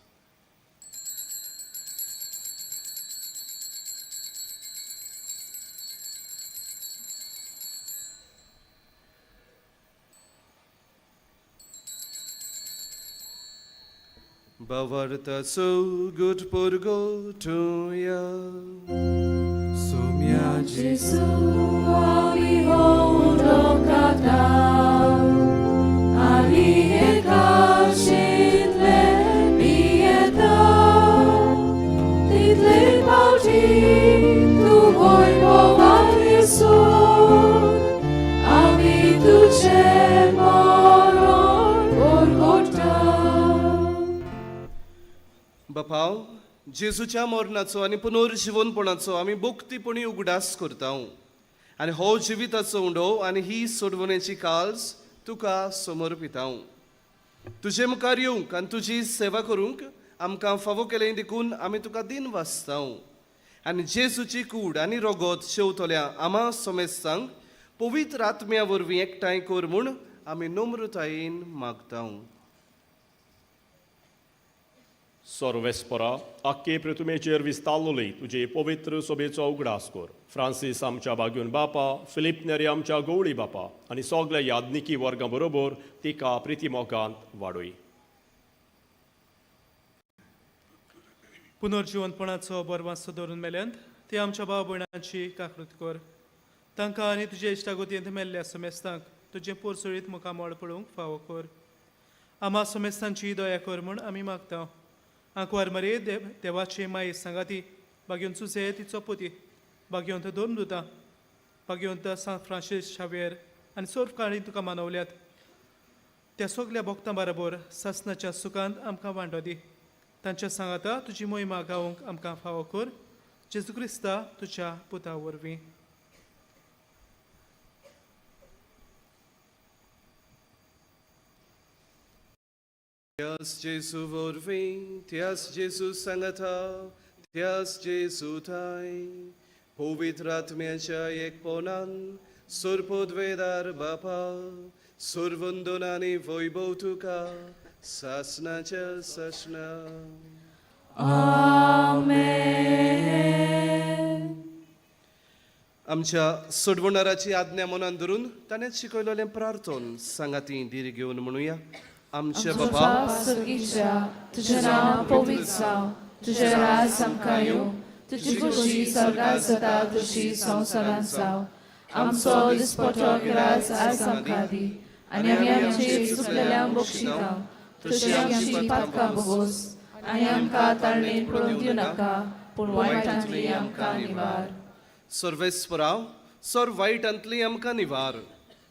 भावार्थाचो गुट पुरगोटुया.
Sumya
Jesu आमी हो उदकाता आनी एकाशितले पियेता तितले पावटी तूं वैभवान येसून आमी तुजें मरण परगटा.
बापाव, जेजूच्या मरणाचो आनी पुनर्जिवनपणाचो आमी भक्तीपणी उगडास करता आनी हो जिविताचो उंडो आनी ही सोडवणेची काल्स तुका समर्पिता. तुजे मुखार येवंक आनी तुजी सेवा करूंक आमकां फावो केलें देखून आमी तुका दिन वाचता आनी जेजूची कूड आनी रोगोत शेवतल्या आमा समेस्तांक पवित्र आत्म्या वरवीं एकठांय कर म्हूण आमी नम्रतायेन मागता.
सर्वेस्परा, आख्खे पृथ्वीचेर विस्तारलोली तुजे पवित्र सोबेचो उगडास कर. फ्रांसीस आमच्या बागून बापा, फिलीप नेरी आमच्या गवळी बापा आनी सगल्या यादनिकी वर्गां बरोबर तिका प्रिती मोगांत वाडय.
पुनर्जिवनपणाचो बरवासो धरून मेल्यांत ते आमच्या भाव भयणांची काकृत कर. तांकां आनी तुजे इश्टागोतयेंत मेल्ल्या समेस्तांक तुजें पोरसोळीत मुखामळ पळोवंक फावो कर. आमा समेस्तांची दया कर म्हूण आमी मागता. आंकवार मरे देवाचे माये सांगाती बागेवन सुसे तिचो पोती बागेवंत दोन दुतां बागेवंत सांत फ्रांसीस शावेर आनी सर्व काळी तुका मानवल्यात त्या सगल्या भक्तां बरोबर सासनाच्या सुखांत आमकां वांटो दी. तांच्या सांगाता तुजी मोहिमा गावंक आमकां फावो कर. जेजू क्रिस्ता तुज्या पुता वरवीं.
त्यास जेजू वरवीं, त्यास जेजू सांगाता, त्यास जेजू थांय, पवित्र आत्म्याच्या एकपणान सर्पोद्वेदार बापा, सर्वंदन आनी वैभव तुका सासनाच्या सासना.
आमेन.
आमच्या सोडवणाराची आज्ञा मनान धरून ताणें शिकयलेलें प्रार्थन सांगाती धीर घेवन म्हणुया. आमच्या बापा
स्वर्गीच्या, तुजें नांव पवित्र जावं, तुजें राज आमकां येवं, तुजी खोशी स्वर्गात जाता तशी संवसारांत जावं. आमचो दिसपटो ग्रास आयज आमकां दी आनी आमी आमचे चुकलेल्यांक बक्षिता तशी आमची पातकां भोगोस आनी आमकां ताळणेन पडून दिवं नाका, पूण वायटांतली आमकां निवार.
सर्वेस्परा, सर वायटांतली आमकां निवार.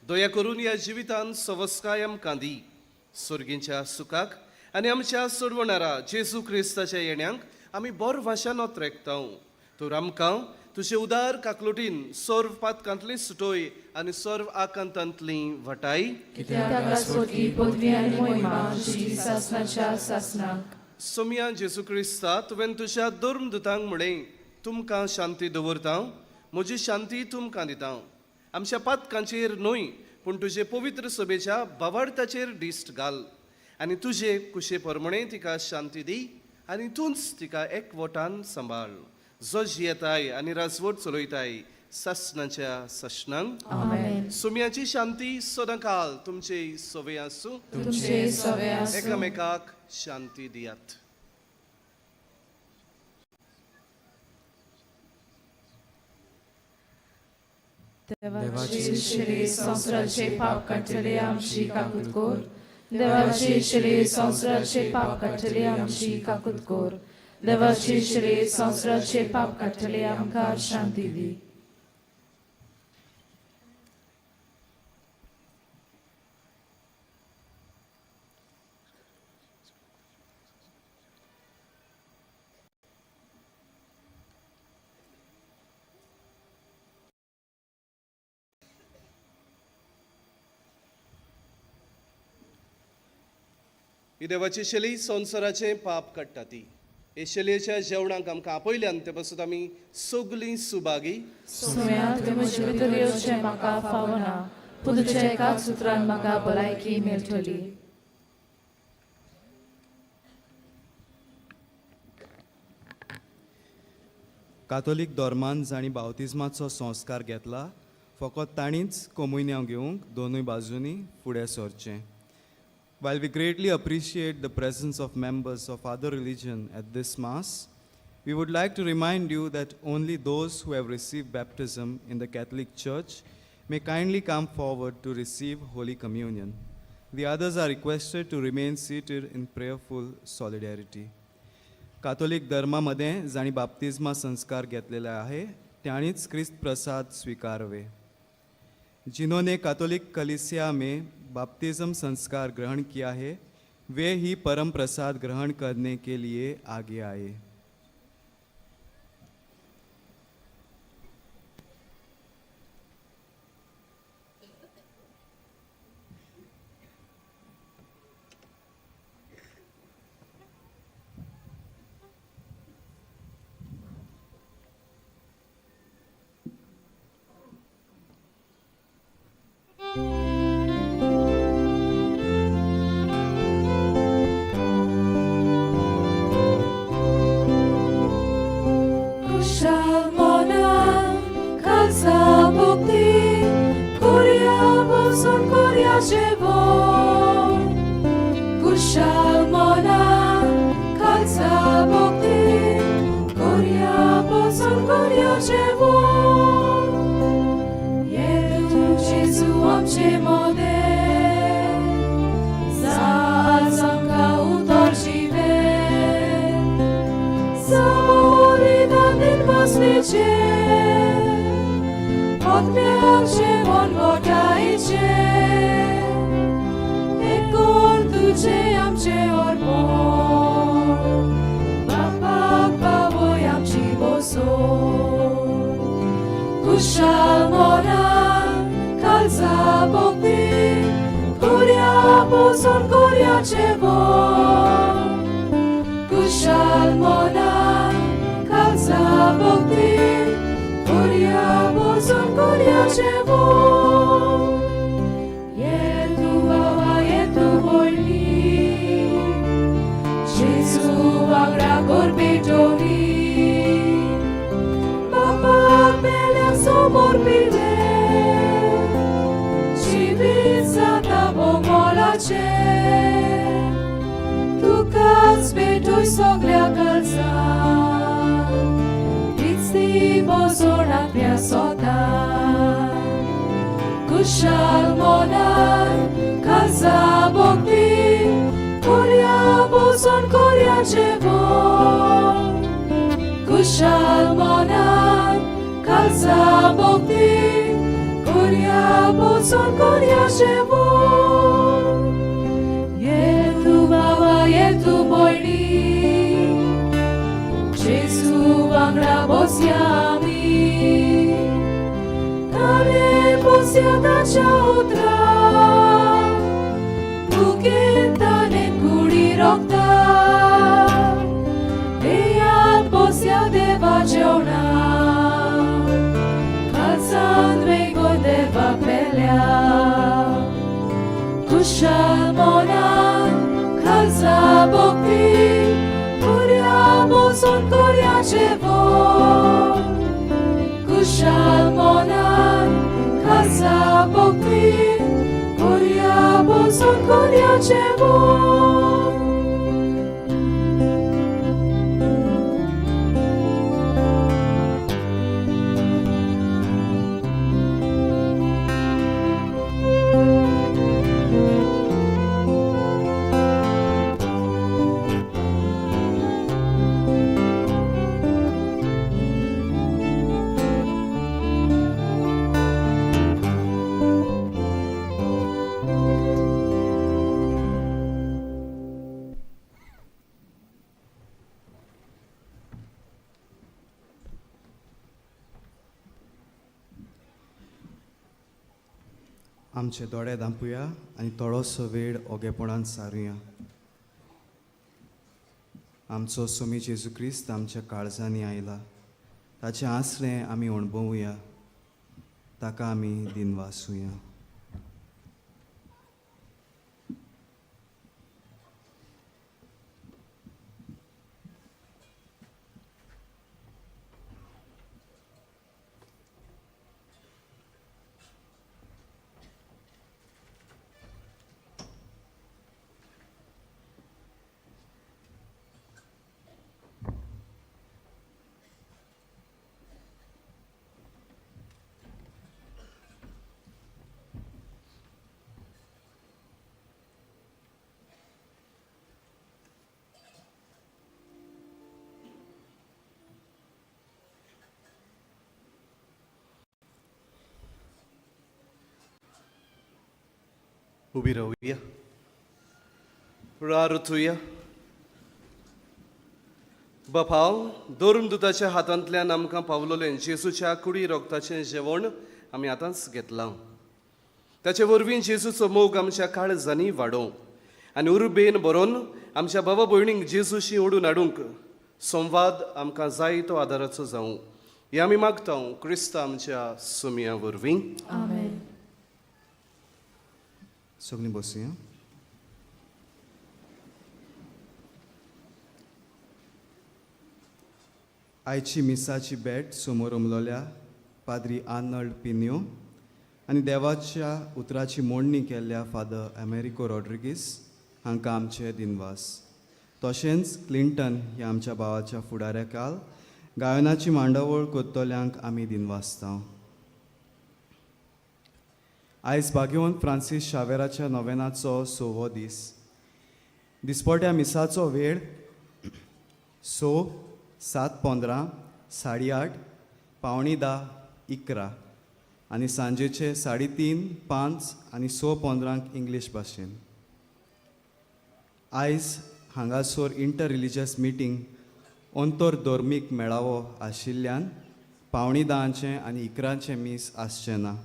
दया करून ह्या जिवितान सवस्काय आमकां दी. सर्गींच्या सुखाक आनी आमच्या सोडवणारा जेजू क्रिस्ताच्या येण्यांक आमी बोर भाशा नोत्रेकता. तर आमकां तुजे उदार काकलुटीन सर्व पातकांतली सुटोय आनी सर्व आकांतांतली वटाय.
कित्याक स्वर्गी पदवी आनी मोहिमा तुजी सासनाच्या सासनाक.
सोमया जेजू क्रिस्ता, तुवें तुज्या धर्मदुतांक म्हळें, तुमकां शांती दवरता, म्हजी शांती तुमकां दिता. आमच्या पातकांचेर न्हय पूण तुजे पवित्र सभेच्या भावार्थाचेर दिश्ट घाल आनी तुजे कुशे प्रमाणे तिका शांती दी आनी तूंच तिका एकवटान सांबाळ, जो जियेताय आनी राजवट चलयताय सासनाच्या सासनांक.
आमेन.
सुम्याची शांती सदांकाल तुमचे सवे आसूं.
तुमचे सवे आसूं.
एकामेकाक शांती दियात.
देवाची शिरे संवसाराचे पाप काडटले आमची काकूत कर. देवाची शिरे संवसाराचे पाप काडटले आमची काकूत कर. देवाची शिरे संवसाराचे पाप काडटले आमकां शांती दी.
ही देवाची शैली संवसाराचें पाप काडटा ती. हे शैलयेच्या जेवणाक आमकां आपयल्यान ते पासून आमी सगलीं सुभागी.
सोम्या, तुवें म्हजे भितर येवचें म्हाका फावना, पूण तुज्या एकाच उतरान म्हाका भलायकी मेळटली.
कातोलीक धर्मान जांणी बावतिज्माचो संस्कार घेतला फकत तांणीच कोमुन्यांव घेवंक दोनूय बाजूंनी फुडें सरचें. While we greatly appreciate the presence of members of other religion at this Mass, we would like to remind you that only those who have received baptism in the Catholic Church may kindly come forward to receive Holy Communion. The others are requested to remain seated in prayerful solidarity. कातोलीक धर्मा मदें जांणी बाप्तिज्मा संस्कार घेतलेले आहे तांणीच क्रिस्त प्रसाद स्वीकारवे. जिन्होंने Catholic कलीसिया में बाप्तिज्म संस्कार ग्रहण किया है वे ही परम प्रसाद ग्रहण करने के लिए आगे आए.
Kushal monan kalsa bukti koria boson koria jevon. Kushal monan kalsa bukti koria boson koria jevon. Yetu Jesu amche mode za azamka utor jive. Kushal monan kalsa bhakti koria boson koria jevon. Kushal monan kalsa bhakti koria boson koria jevon. Yetu baba yetu boyni Jesu agra korbe joni. Baba pelea somor pile Jivit zata bomolache Tukas betoy soglia kalsa Vitsti bozona piasota. Kushal monan kalsa bhakti koria boson koria jevon. Kushal monan kalsa bhakti koria boson koria jevon. Yetu baba yetu boyni Jesu vangra bosiami Tale bosia tacha utra Buketane kuri rokta Eyat bosia deva jeona Kalsan vego deva pelea. Kushal monan kalsa bhakti koria boson koria jevon. Kushal monan kalsa bhakti koria boson koria jevon.
आमचे दोळे धांपुया आनी थोडोसो वेळ ओगेपणान सारुया. आमचो सोमी जेजू क्रिस्त आमच्या काळजांनी आयला, ताचें आसरें आमी अणभवुया, ताका आमी दिनवासुया.
उबी रावया, प्रार्थुया. बापाव, धर्मदुताच्या हातांतल्यान आमकां पावलोलें जेजूच्या कुडी रोगताचें जेवण आमी आतांच घेतलां. ताचे वरवीं जेजूचो मोग आमच्या काळजांनी वाडोवं आनी उर्बेन बरोवन आमच्या बाबा भयणींक जेजूशी ओडून हाडूंक संवाद आमकां जाय तो आदाराचो जावं, हें आमी मागता क्रिस्ता आमच्या सुमया वरवीं.
आमेन.
सगळीं बसुया. आयची मिसाची भेट समोर उमलोल्या पाद्री आर्नल्ड पिन्यो आनी देवाच्या उतराची मोडणी केल्ल्या फादर अमेरिको रॉड्रिगीस हांकां आमचे दिनवास. तशेंच क्लिंटन ह्या आमच्या भावाच्या फुडाऱ्याकाल गायनाची मांडावळ करतल्यांक आमी दिनवासता. आयज भाग्यवंत फ्रांसीस शावेराच्या नोवेनाचो सवो दीस. दिसपट्या मिसाचो वेळ 6, 7:15, 8:30, 9:45, 11 आनी सांजेचे 3:30, 5 आनी 6:15 इंग्लीश भाशेन. आयज हांगासर इंटर रिलिजियस मिटींग अंतर धर्मीक मेळावो आशिल्ल्यान 9:45 आनी 11 मीस आसचें ना,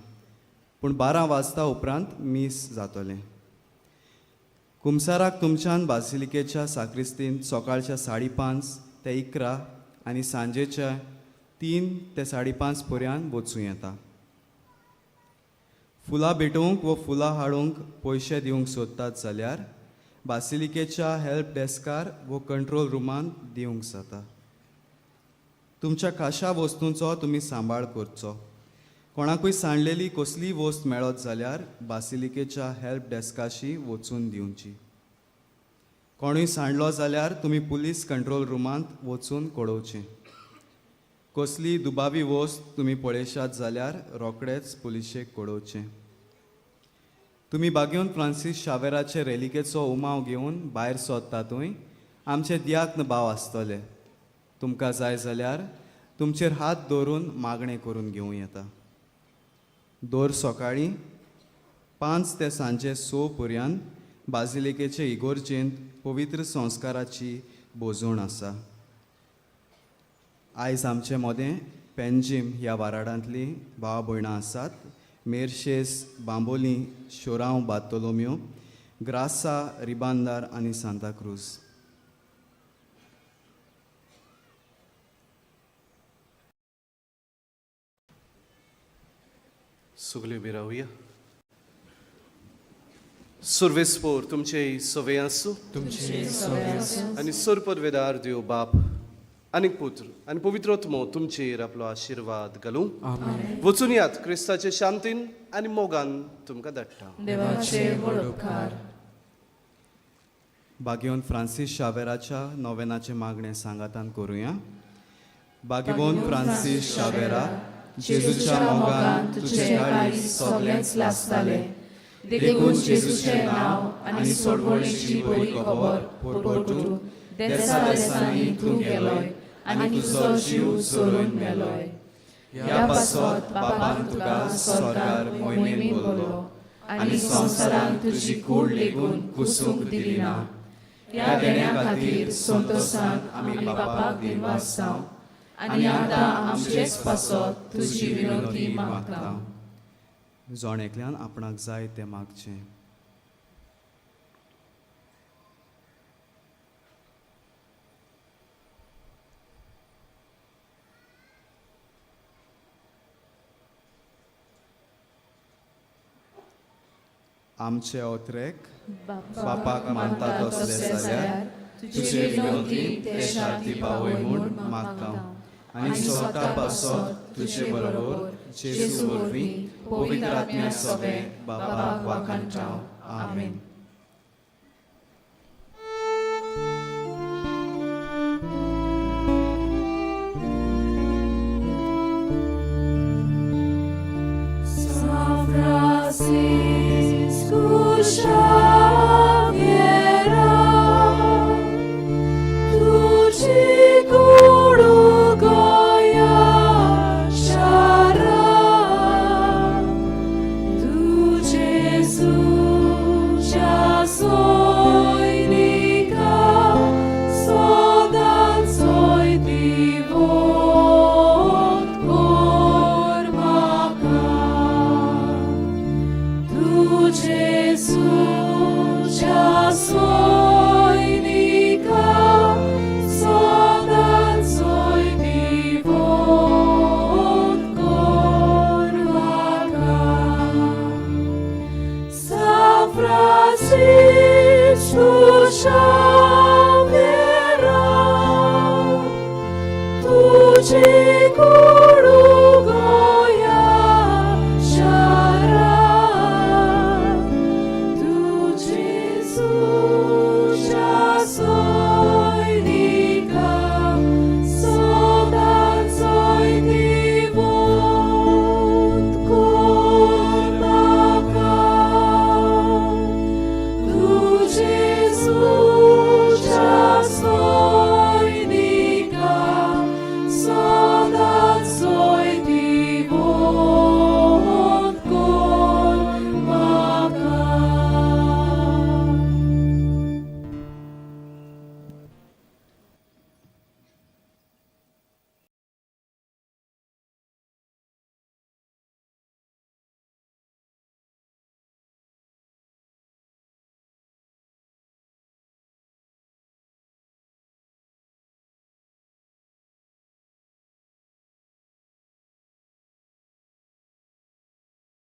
पूण 12 वाजता उपरांत मीस जातलें. कुमसाराक तुमच्यान बासिलिकेच्या साक्रिस्तीन सकाळच्या 5:30 ते 11 आनी सांजेच्या 3 ते 5:30 पर्यंत वचूं येता. फुलां भेटोवंक वो फुलां हाडूंक पयशे दिवंक सोदतात जाल्यार बासिलिकेच्या हेल्प डेस्कार वो कंट्रोल रुमांत दिवंक जाता. तुमच्या खाशा वस्तूंचो तुमी सांबाळ करचो. कोणाकूय सांडलेली कसलीय वस्त मेळत जाल्यार बासिलिकेच्या हेल्प डेस्काशी वचून दिवची. कोणूय सांडलो जाल्यार तुमी पुलीस कंट्रोल रुमांत वचून कळोवचें. कसलीय दुबावी वस्त तुमी पळयशात जाल्यार रोखडेच पुलिशेक कळोवचें. तुमी बागेवन फ्रांसीस शावेराचे रेलिकेचो उमाव घेवन भायर सोदतातूय आमचे दियाक्न भाव आसतले. तुमकां जाय जाल्यार तुमचेर हात दवरून मागणें करून घेवं येता. दर सकाळीं 5 ते सांजे 6 पर्यंत बाजिलिकेचे इगोर्जेंत पवित्र संस्काराची भोजवण आसा. आयज आमचे मदें पेंजीम ह्या वाराडांतलीं भाव भयणां आसात. मेरशेस, बांबोली, शोरांव, बार्तोलोमियो, ग्रासा, रिबांदार आनी सांताक्रूज.
सगळे उबी रावया. सुर्वेस्पोर तुमचे सवे आसूं
तुमचे सवे आसूं.
आनी सरपदवेदार देव बाप आनी पुत्र आनी पवित्र आत्मो तुमचेर आपलो आशिर्वाद घालूं. वचून यात क्रिस्ताचे शांतीन आनी मोगान तुमकां धाडटा.
देवाचे व्हड उपकार.
बागेवन फ्रांसीस शावेराच्या नोवेनाचें मागणें सांगातान करुया. बागेवन फ्रांसीस शावेरा, जेजूच्या मोगान तुजें काळीज
सगळेंच लासतालें, देखून जेजूचें नांव आनी सोडवणेची बरी खबर पोरपोटूंक देसा देसांनी तूं गेलोय आनी तुजो जीव सोडून मेलोय. ह्या पासत बापान तुका स्वर्गार मोहिमेन बोललो आनी संवसारांत तुजी कूड लेगून कुसूंक दिली ना. ह्या देण्या खातीर संतोसान आमी बापाक दिनवास जावं आनी आतां आमचेच पासत तुजी विनवती मागता.
जण एकल्यान आपणाक जाय तें मागचें. आमचे ओत्रेक बापाक मानता तसले जाल्यार तुजे विनोदी ते शांती पावय म्हूण मागता आनी स्वता पासत तुजे बरोबर जेजू वरवीं पवित्र आत्म्या सगळे बापाक वाखाणटा. आमेन.
San Francisco Xavier, तुझी कुडू गोया शारा, तू जेजूच्या सैनिका, सदांच दिवोत कर म्हाका. तू जेजूच्या सैनिका, सदांच दिवोत कर म्हाका. San Francisco Xavier, तुझी कुडू